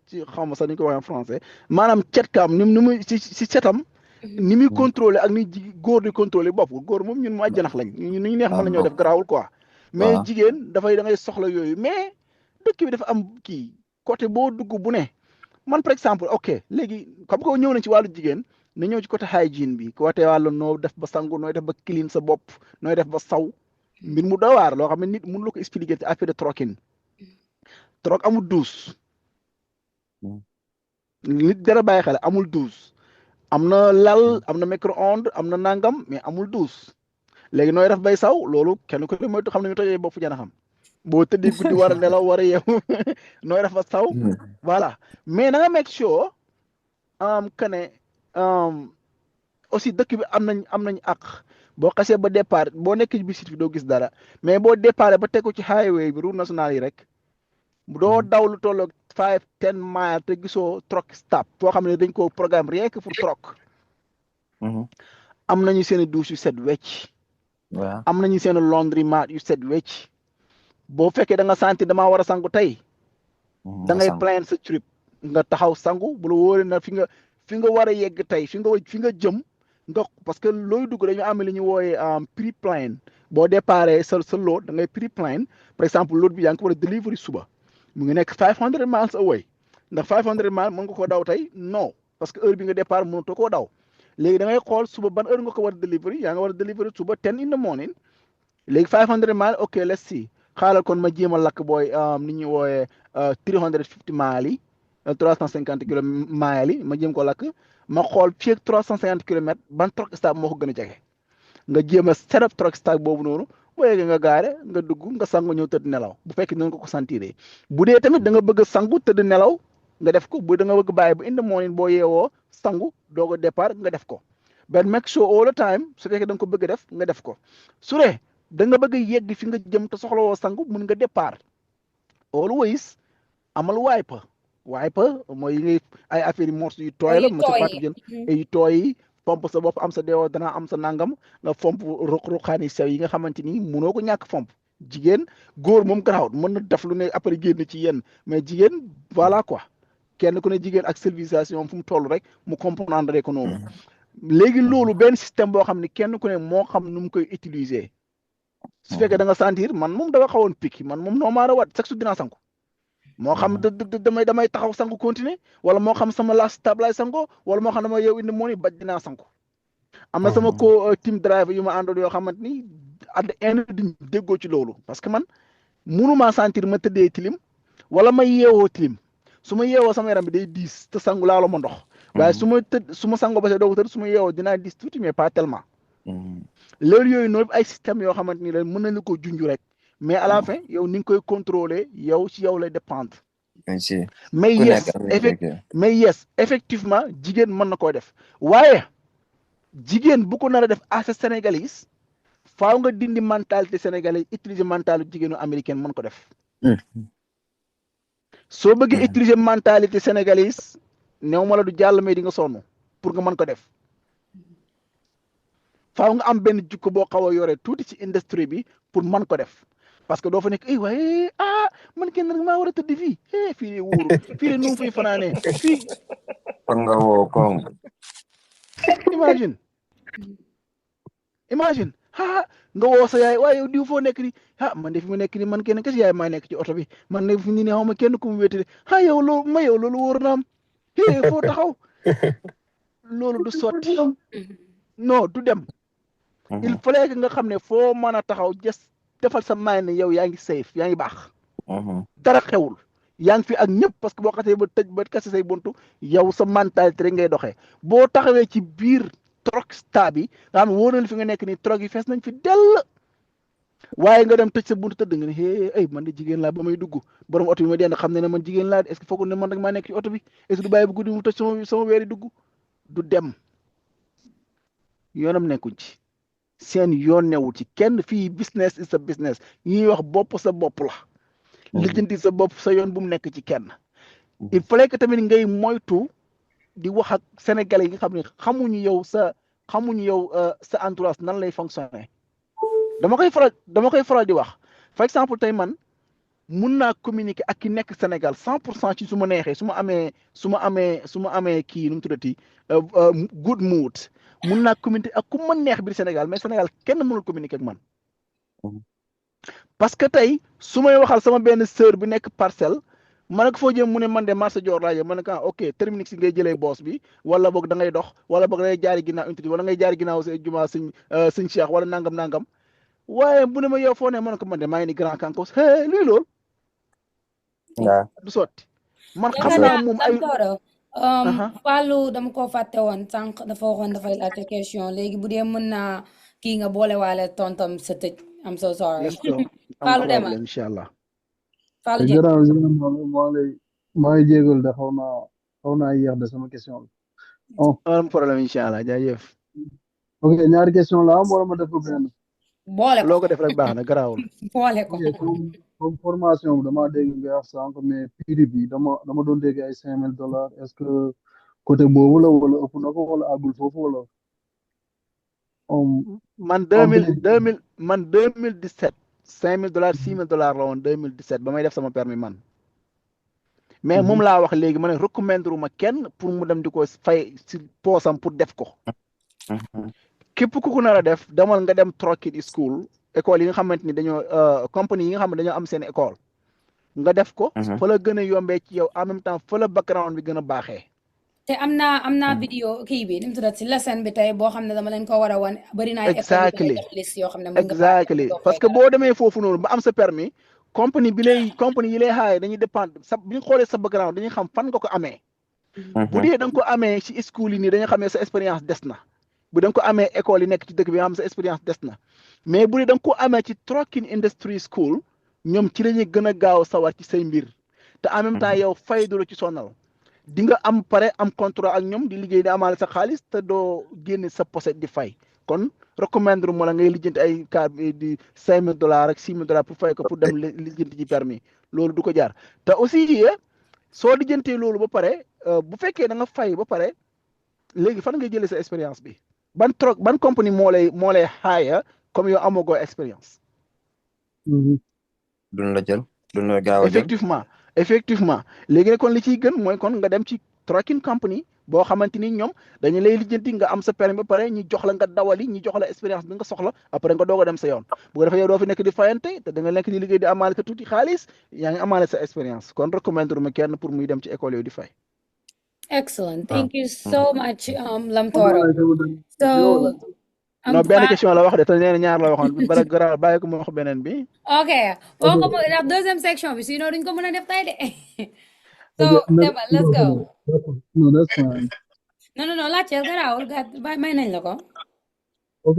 ci xaw ma sax ni ñu ko waxee en français maanaam cetkaam ni muy si cetam ni muy contrôler ak ni góor di contrôler bopp góor moom ñun mu àjjanax lañ ñu neex mën nañoo def garaawul quoi mais jigéen da ngay soxla yooyu mais dëkk bi dafa am kii côté boo dugg bu ne man par exemple ok léegi xam nga ñëw nañ ci wàllu jigéen na ñëw ci côté hygiène bi côté wàllu noo def ba sangu nooy def ba clean sa bopp nooy def ba saw mbir mu doy waar loo xam ne nit mënu la ko expliquer ci affaire de trucking truck amul douche nit dara bàyyi xel amul douche am na lal am na micro-ondes am na nangam mais amul douche léegi nooy def bay saw loolu kenn ku ne moytu xam ne ñu tojee bopp jana xam boo tëddee guddi war a nelaw war a yeewu nooy def ba saw voilà mais na nga make sure que ne aussi dëkk bi am nañ ak boo xasee ba départ boo nekk ci biir site bi doo gis dara mais boo départ ba tegu ci highway bi route nationale yi rek doo daw lu tolloog 5-10 miles te gisoo truck stop foo xam ne dañ ko programme rien que pour truck am nañu seen douche yu set wecc am nañu seen laundromat yu set wecc boo fekkee da nga sentir damaa war a sangu tey da ngay plan sa trip nga taxaw sangu bu la wóoree na fi nga war a yegg tey fi nga jëm nga parce que looy dugg dañu am li ñu wooyee pre-plan boo déparé sa load da ngay pre-plan par exemple load bi yaa ngi ko war a delivery suba mu ngi nekk 500 miles away ndax 500 miles mën nga ko daw tey non parce que heure bi nga départ mënutoo koo daw léegi da ngay xool suba ban heure nga ko war a delivery yaa nga war a delivery suba 10 in the morning léegi 500 miles ok let's see xaaral kon ma jéem a lakk booy ni ñuy wooyee 350 miles yi 350 miles yi ma jéem ko lakk ma xool fii ak 350 kilomètres ban truck stop moo ko gën a jege nga jéem a set up truck stop boobu noonu boo yeggee nga gaare nga dugg nga sangu ñëw tëdd nelaw bu fekkee noonu nga ko sentiree bu dee tamit da nga bëgg a sangu tëdd nelaw nga def ko bu da nga bëgg bàyyi ba in the morning boo yeewoo sangu doog a départ nga def ko but make sure all the time su fekkee da nga ko bëgg a def nga def ko su dee da nga bëgg a yegg fi nga jëm te soxlawoo sangu mun nga départ always amal wiper mooy yi ngay ay affaire yi morceau yu tooy la monsieur Fatou Dieng yu tooy yi fomp sa bopp am sa deewoo dana am sa nangam nga fomp ruq-ruqaani sew yi nga xamante ni munoo ko ñàkk fomp jigéen góor moom garaawut mën na def lu ne après génn ci yenn mais jigéen voilà quoi kenn ku ne jigéen ak civilisation fu mu toll rek mu comprendre ko noonu léegi loolu benn système boo xam ne kenn ku ne moo xam nu mu koy utiliser su fekkee da nga sentir man moom dafa xawoon piki man moom noo maara wat chaque jour dinaa sangu moo xam damay taxaw sangu continuer wala moo xam sama last stop laay sango wala moo xam dama yow indi moo ni baj dinaa sangu am na sama ko team driver yu ma àndoon yoo xamante ni at the end di déggoo ci loolu parce que man mënumaa sentir ma tëddee tilim wala ma yeewoo tilim su ma yeewoo sama yaram bi day diis te sangu laalo ma ndox waaye su ma sangoo ba see doog tëdd su ma yeewoo dinaa diis tuuti mais pas tellement loolu yooyu noonu ay système yoo xamante ni la mën nañu ko junj rek mais à la fin yow ni nga koy contrôler yow ci yow lay dépendre merci mais ku yes nekk effectivement jigéen mën na koo def waaye jigéen bu ko nar a def à sa sénégalais faaw nga dindi mentalité sénégalais utiliser mentalité jigéenu américaine mën ko def soo bëggee utiliser mentalité sénégalais néew ma la du jàll mais di nga sonn pour nga mën ko def faaw nga am benn jikko boo xaw a yore tuuti ci industrie bi pour mën ko def parce que doo fa nekk ay waaye man kenn nag maa war a tëdd fii fii de wóoru fii de nu mu fiy fanaanee fii nga woo kong imagine nga woo sa yaay waaye yow diw foo nekk ni man de fi mu nekk ni man kenn kese yaay maa nekk ci oto bi man ne fi ni ne xaw ma kenn ku mu wéetale yow loolu wóor na am foo taxaw loolu du sotti non du dem il fallait que nga xam ne foo mën a taxaw just defal sa maay ne yow yaa ngi safe yaa ngi baax dara xewul yaa ngi fi ak ñëpp parce que boo xasee ba tëj ba kase say buntu yow sa mentalité rek ngay doxee boo taxawee ci biir trok sta bi nga xam ne wóor na fi nga nekk ni trok yi fees nañ fi dell waaye nga dem tëj sa buntu tëdd nga ne ay man de jigéen laa ba may dugg borom oto bi ma dend xam ne man jigéen laa est-ce que foogul ne man rek maa nekk ci oto bi est-ce que du bàyyi bu guddi mu tëj sama weeri dugg du dem yoonam nekkuñ ci seen yoon newul ci kenn fii business is a business ñuy wax bopp sa bopp la lijjanti sa bopp sa yoon bu mu nekk ci kenn il fallait que tamit ngay moytu di wax ak sénégalais yi nga xam ne xamuñu yow sa entourage nan lay fonctionner dama koy faral di wax par exemple tey man mun naa communiquer ak ki nekk Sénégal 100% ci su ma neexee su ma amee kii nu mu tuddati good mood mun naa communiquer ak ku ma neex biir Sénégal mais Sénégal kenn mënul communiquer ak man parce que tey su may waxal sama benn sœur bi nekk Parcelles ma ne ko foo jëm mu ne man de marché Dior laa jëm ma ne ko ok terminix si ngay jëlee boos bi wala boog da ngay dox wala boog da ngay jaari ginnaaw unité wala ngay jaari ginnaaw sa juma sëñ Cheikh wala nangam waaye bu ne ma yow foo ne ma ne ko man de maa ngi ni grand campus luy loolu du sotti man xam naa moom ay Fallou dama ko fàtte woon sànq dafa waxoon dafay laajte question léegi bu dee mën naa kii nga boole waale tontom sa tëj I'm so sorry Fallou demal inshallah Fallou jëm maa ngi jégal de xaw naa yéex de sama question am problème inshallah jaajëf ok ñaari question la am wala ma def ko benn boole ko loo ko def rek baax na garaawul boole ko comme formation bi dama dégg nga wax sànq mais prix bi dama doon dégg ay $5,000 est-ce que côté boobu la wala ëpp na ko wala àggul foofu wala man 2017 $5,000 $6,000 la woon 2017 ba may def sama permis man mais moom laa wax léegi ma ne recommandé ma kenn pour mu dem di ko fay si poosam pour def ko képp ku ko nar a def demal nga dem Trockit School école yi nga xamante ni dañoo compagnie yi nga xam ne dañoo am seen école nga def ko fa la gën a yombee ci yow en même temps fa la background bi gën a baaxee te am naa vidéo kii bi ni mu tuddati lesson bi tey boo xam ne dama leen ko war a wan bëri naa exactly liste yoo xam ne exactly parce que boo demee foofu noonu ba am sa permis compagnie yi lay xaaye dañuy dépendre sa bi ñu xoolee sa background dañuy xam fan nga ko amee bu dee da nga ko amee ci school yi nii dañu xam ne sa expérience des na bu da nga ko amee école yi nekk ci dëkk bi nga xam sa expérience des na mais bu dee da nga ko amee ci Trucking Industry School ñoom ci la ñuy gën a gaaw sawar ci say mbir te en même temps yow fay du la ci sonal di nga am pare am contrat ak ñoom di liggéey di amaale sa xaalis te doo génne sa poset di fay kon recommandé mo la ngay lijjanti ay car di $5,000 ak $6,000 pour fay ko pour dem lijjanti ci permis loolu du ko jaar te aussi soo lijjantee loolu ba pare bu fekkee da nga fay ba pare léegi fan ngay jëlee sa expérience bi ban compagnie moo lay hire comme yow amoo expérience. duñ la jël duñ la gaaw a jël effectivement léegi nag kon li ciy gën mooy kon nga dem ci trucking company boo xamante ni ñoom dañu lay lijjanti nga am sa permis ba pare ñu jox la nga dawali ñu jox la expérience bi nga soxla après nga doog a dem sa yoon bu ko defee yow doo fi nekk di fayante te da nga nekk di liggéey di amaale sa tuuti xaalis yaa ngi amaale sa expérience kon recommandé ma kenn pour muy dem ci école yooyu di fay. Excellent. Thank you so much, Lamtoro. So, non benn question la wax de te nee na ñaar la waxoon bala gara bàyyi ko mu wax beneen bi. Ok boo ko def deuxième section bi sinon duñ ko mën a def tey de. So Deba, let's go. No, that's fine. Non, laajteel garaawul may nañ la ko. ok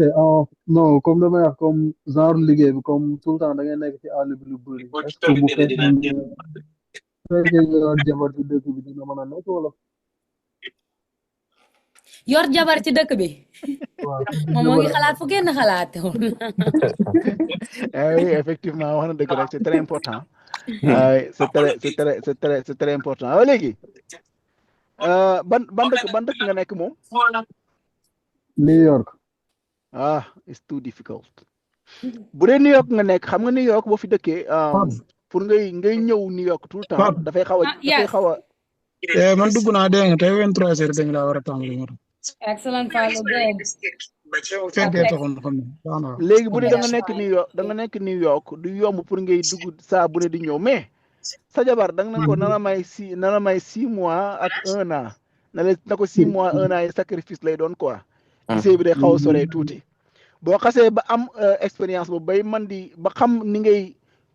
non comme damay wax comme genre liggéey bi comme tout le temps da ngay nekk ci àll bi lu bëri est-ce que bu fekkee nga yor jabar ci dëkk bi dina mën a nekk wala yor jabar ci dëkk bi waaw moom moo ngi xalaat fu kenn xalaatewul oui effectivement wax na dëgg rek c'est très important c'est très important waaw léegi ban dëkk nga nekk moom New York ah it's too difficult bu dee New York nga nekk xam nga New York boo fi dëkkee pour ngay ñëw New York tout le temps dafay xaw a man dugg naa dégg nga tey 23h dañ laa war a tàmbali moo tax. excellent Fallou good fekkee taxoon xam ne léegi bu dee da nga nekk New York du yomb pour ngay dugg saa bu ne di ñëw mais sa jabar da nga ne ko na la may 6 mois ak 1 an na ko 6 mois 1 an yi sacrifice lay doon quoi gisee bi day xaw a soree tuuti boo xasee ba am expérience boobu bay man di ba xam ni ngay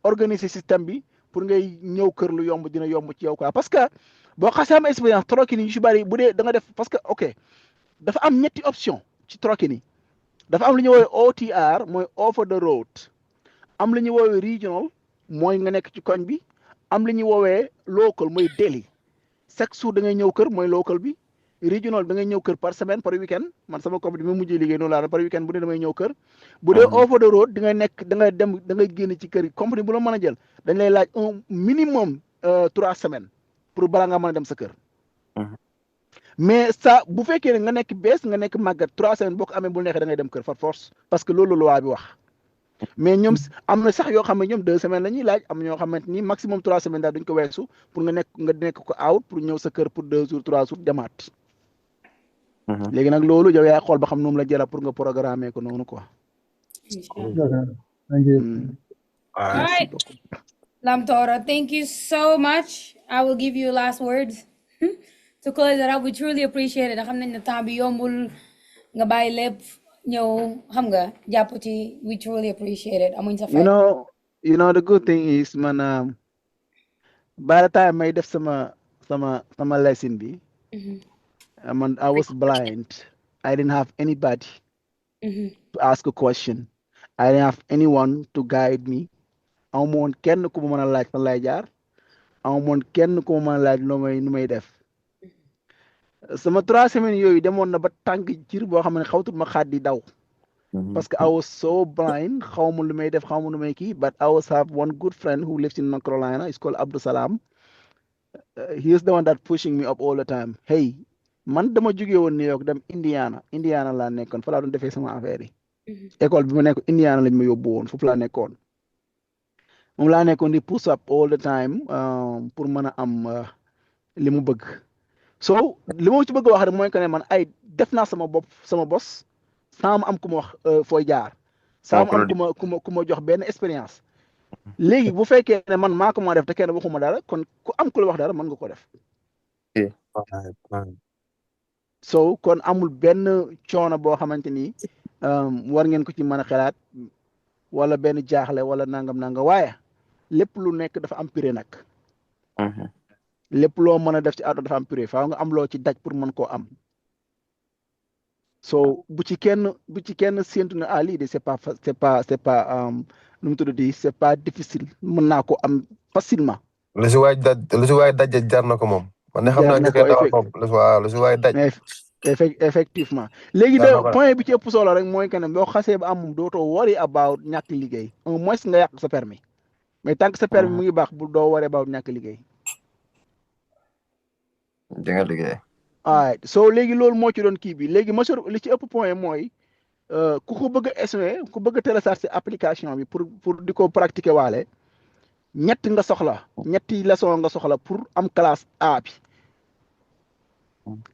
organiser système bi pour ngay ñëw kër lu yomb dina yomb ci yow quoi parce que boo xasee am expérience troquet yu si bari bu dee da nga def parce que ok dafa am ñetti option ci troquet yi dafa am lu ñuy woowee OTR mooy over the road am lu ñuy woowee regional mooy nga nekk ci koñ bi am lu ñuy woowee local mooy daily chaque jour da ngay ñëw kër mooy local bi regional da ngay ñëw kër par semaine par weekend man sama compagnie bi ma mujjee liggéey noonu laa par weekend bu ne damay ñëw kër bu dee over the road di nga nekk da ngay dem da ngay génn ci kër yi compagnie bu la mën a jël dañ lay laaj un minimum 3 semaines pour balaa nga mën a dem sa kër mais ça bu fekkee ne nga nekk bees nga nekk màggat 3 semaines boo ko amee bu neexee da ngay dem kër par force parce que loolu loi bi wax mais ñoom am na sax yoo xam ne ñoom 2 semaines la ñuy laaj am ñoo xamante ni maximum 3 semaines daal duñ ko weesu pour nga nekk ko out pour ñëw sa kër pour 2 jours 3 jours demaat léegi nag loolu yow yaay xool ba xam noonu la jëla pour nga programmer ko noonu quoi. Thank you. All right. Lamtoro, thank you so much. I will give you last words to close it up. We truly appreciate it. xam nañ ne temps bi yombul nga bàyyi lépp ñëw xam nga jàpp ci. We truly appreciate it. amuñ sa fay. You know the good thing is man by the time may def sama lesson bi I was blind. I didn't have anybody to ask a question. I didn't have anyone to guide me. amu woon kenn ku ma mën a laaj fan lay jaar amu woon kenn ku ma mën a laaj nu may def sama 3 semaines yooyu demoon na ba tànk jir boo xam ne xawtut ma xaat di daw parce que I was so blind xaw ma lu may def xaw ma lu may kii but I was have one good friend who lives in North Carolina. It's called Abdou Salam. He is the one that pushing me up all the time. Hey man dama jógee woon New York dem Indiana laa nekkoon fa laa doon defee sama affaire yi école bi ma nekk Indiana lañ ma yóbbu woon foofu laa nekkoon moom laa nekkoon di push up all the time pour mën a am li mu bëgg so li ma ci bëgg a wax rek mooy que ne man ay def naa sama bos sans am ku ma wax fooy jaar sans am ku ma jox benn expérience léegi bu fekkee ne man maa ko ma def te kenn waxuma dara kon ku am ku la wax dara mën nga ko def so kon amul benn coono boo xamante ni war ngeen ko ci mën a xalaat wala benn jaaxle wala nangam waaye lépp lu nekk dafa am prix nag lépp loo mën a def ci àdduna dafa am prix faaw nga am loo ci daj pour mën koo am so bu ci kenn séentu ne lii de c'est pas nu mu tuddati c'est pas difficile mën naa ko am facilement lu si waay daj jar na ko moom man ne xam naa ñu koy dawal moom lu si waay daj effectivement léegi de point bi ci ëpp solo rek mooy que ne boo xasee ba am moom dootoo worry about ñàkk liggéey au moins nga yàq sa permis mais tant que sa permis mu ngi baax bu doo worry about ñàkk liggéey di nga liggéey alright so léegi loolu moo ci doon kii bi léegi monsieur li ci ëpp point mooy ku ko bëgg a essayer ku bëgg a télécharger application bi pour di ko pratiquer waale ñetti leçon nga soxla pour am classe A bi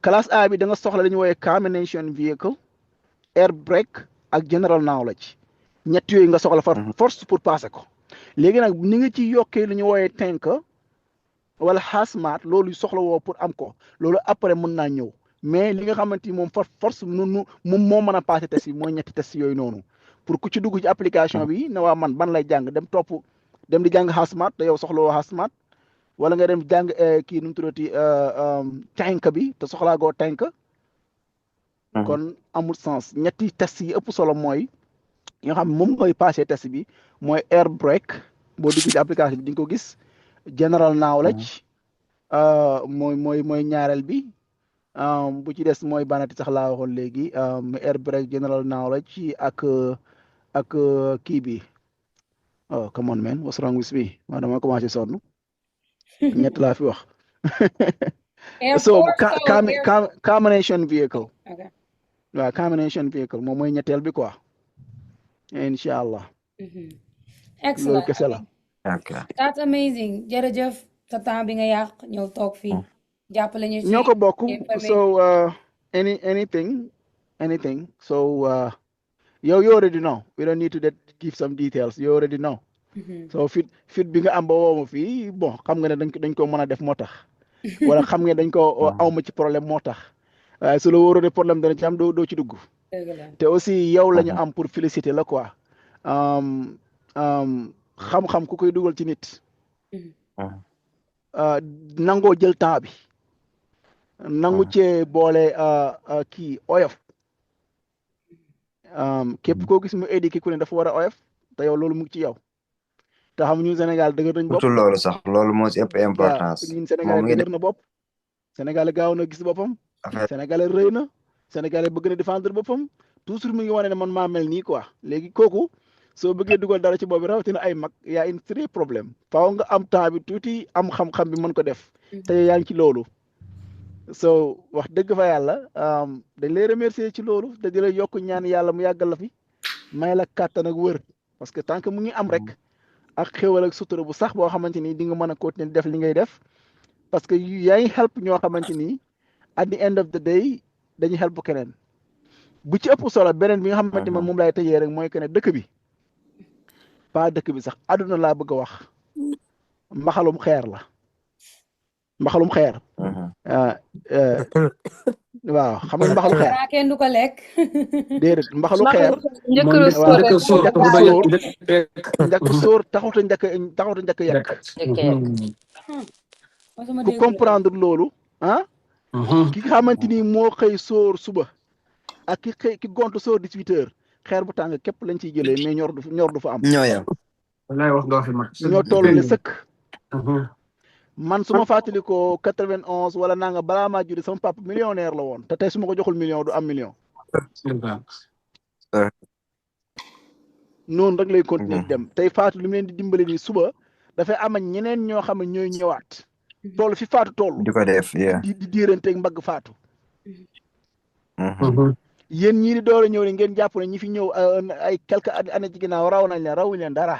classe A bi da nga soxla dañu woowe combination vehicle air brake ak general knowledge ñett yooyu nga soxla far force pour passer ko léegi nag ni nga ci yokkee lu ñu woowe tank wala hazmat loolu soxla woo pour am ko loolu après mën naa ñëw mais li nga xamante ni moom force moom moo mën a passé test yi mooy ñetti test yooyu noonu pour ku ci dugg ci application bi ne waa man ban lay jàng dem di jàng hazmat te yow soxla woo hazmat wala nga dem jàng kii nu mu tuddati tank bi te soxlaa goo tank kon amul sens ñetti test yi ëpp solo mooy yi nga xam moom mooy passé test bi mooy air brake boo dugg ci application bi di nga ko gis general knowledge mooy ñaareel bi bu ci des mooy banati sax laa waxoon léegi air brake general knowledge ak kii bi oh come on man what's wrong with me ma dama commencé sonn ñett laa fi wax so combination vehicle waaw combination vehicle moom mooy ñetteel bi quoi incha allah excellent loolu kese la that's amazing jërëjëf sa temps bi nga yàq ñëw toog fii jàppale ñu ci ñoo ko bokk so anything so you already know we don't need to give some details you already know so fit bi nga am ba woo ma fii bon xam nga ne dañ ko mën a def moo tax wala xam nga dañ ko awma ci problème moo tax waaye su la wóoree problème dana ci am doo ci dugg te aussi yow la ñu am pour féliciter la quoi xam-xam ku koy dugal ci nit nangoo jël temps bi nangu cee boole kii oyof képp koo gis mu éduqué ku ne dafa war a oyof te yow loolu mu ngi ci yow te xam ñu Sénégal dëgër nañ bopp loolu sax loolu moo ci ëpp importance ñun Sénégal dëgër na bopp Sénégal gaaw na gis boppam Sénégal rëy na Sénégal bëgg na défendre boppam toujours mi ngi wane ne man maa mel nii quoi léegi kooku soo bëggee dugal dara ci boobu rawatina ay mag yaa une très problème faaw nga am temps bi tuuti am xam-xam bi mën ko def te yaa ngi ci loolu so wax dëgg fa yàlla dañ lay remercier ci loolu te di lay yokk ñaan yàlla mu yàggal la fi may la kàttan ak wër parce que tant que mu ngi am rek ak xéwal ak sutura bu sax boo xamante ni di nga mën a continuer def li ngay def parce que yaa ngi help ñoo xamante ni at the end of the day dañuy help keneen bu ci ëpp solo beneen bi nga xamante man moom lay tëjee rek mooy que ne dëkk bi pas dëkk bi sax àdduna laa bëgg a wax mbaxalum xeer la mbaxalum xeer waaw xam nga mbaxalu xeer kenn du ko lekk déedéet mbaxalu xeer njëkk sóor taxut a njëkk yekk ku comprendre loolu ki nga xamante ni moo xëy sóor suba ak ki gont sóor 18 heures xeer bu tàng képp lañ ciy jëlee mais ñor du fa am ñooyam wallaay wax nga fi mag ñoo toll ne sëkk man su ma fàttali ko 91 wala naa nga balaa maa juddi sama papa millionnaire la woon te tey su ma ko joxul million du am million noonu rek lay continuer dem tey faatu li mu leen di dimbale nii suba dafay am ñeneen ñoo xam ne ñooy ñëwaat toll fi faatu toll di ko def di diiranteeg mbagg faatu yéen ñii di door a ñëw ne ngeen jàpp ne ñi fi ñëw ay quelques années ci ginnaaw raw nañ leen rawuñ leen dara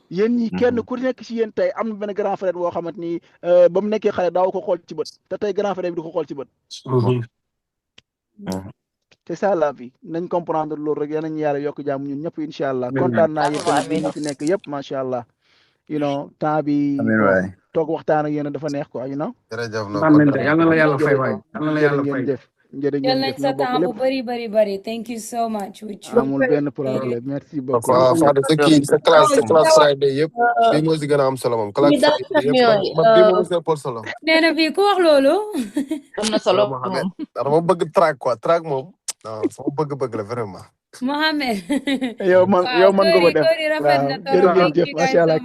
yéen ñi kenn ku nekk ci yéen tey am na benn grand frère boo xamante ni ba mu nekkee xale daaw ko xool ci bët te tey grand frère bi di ko xool ci bët c'est ça la vie nañ comprendre loolu rek yal nañu yàlla yokk jàmm ñun ñëpp incha allah kontaan naa yéen tamit ñi fi nekk yëpp macha allah temps bi toog waxtaan ak yéen dafa neex quoi jërëjëf yal na la yàlla fay waay yal na la yàlla fay jërë jël ngeen nañ jëf sa ñoo bokk temps bu lépp bari thank you so much amul benn problème merci beaucoup Fadou sa classe Friday yëpp bii moo si gën a am solo moom classe Friday yëpp man bii moo si ëppal solo nee na bii ku wax loolu am na solo moom dama bëgg track quoi track moom non sama bëgg-bëgg la vraiment Mohamed yow man nga ko def rafet na waaw jërë ngeen jëf macha allah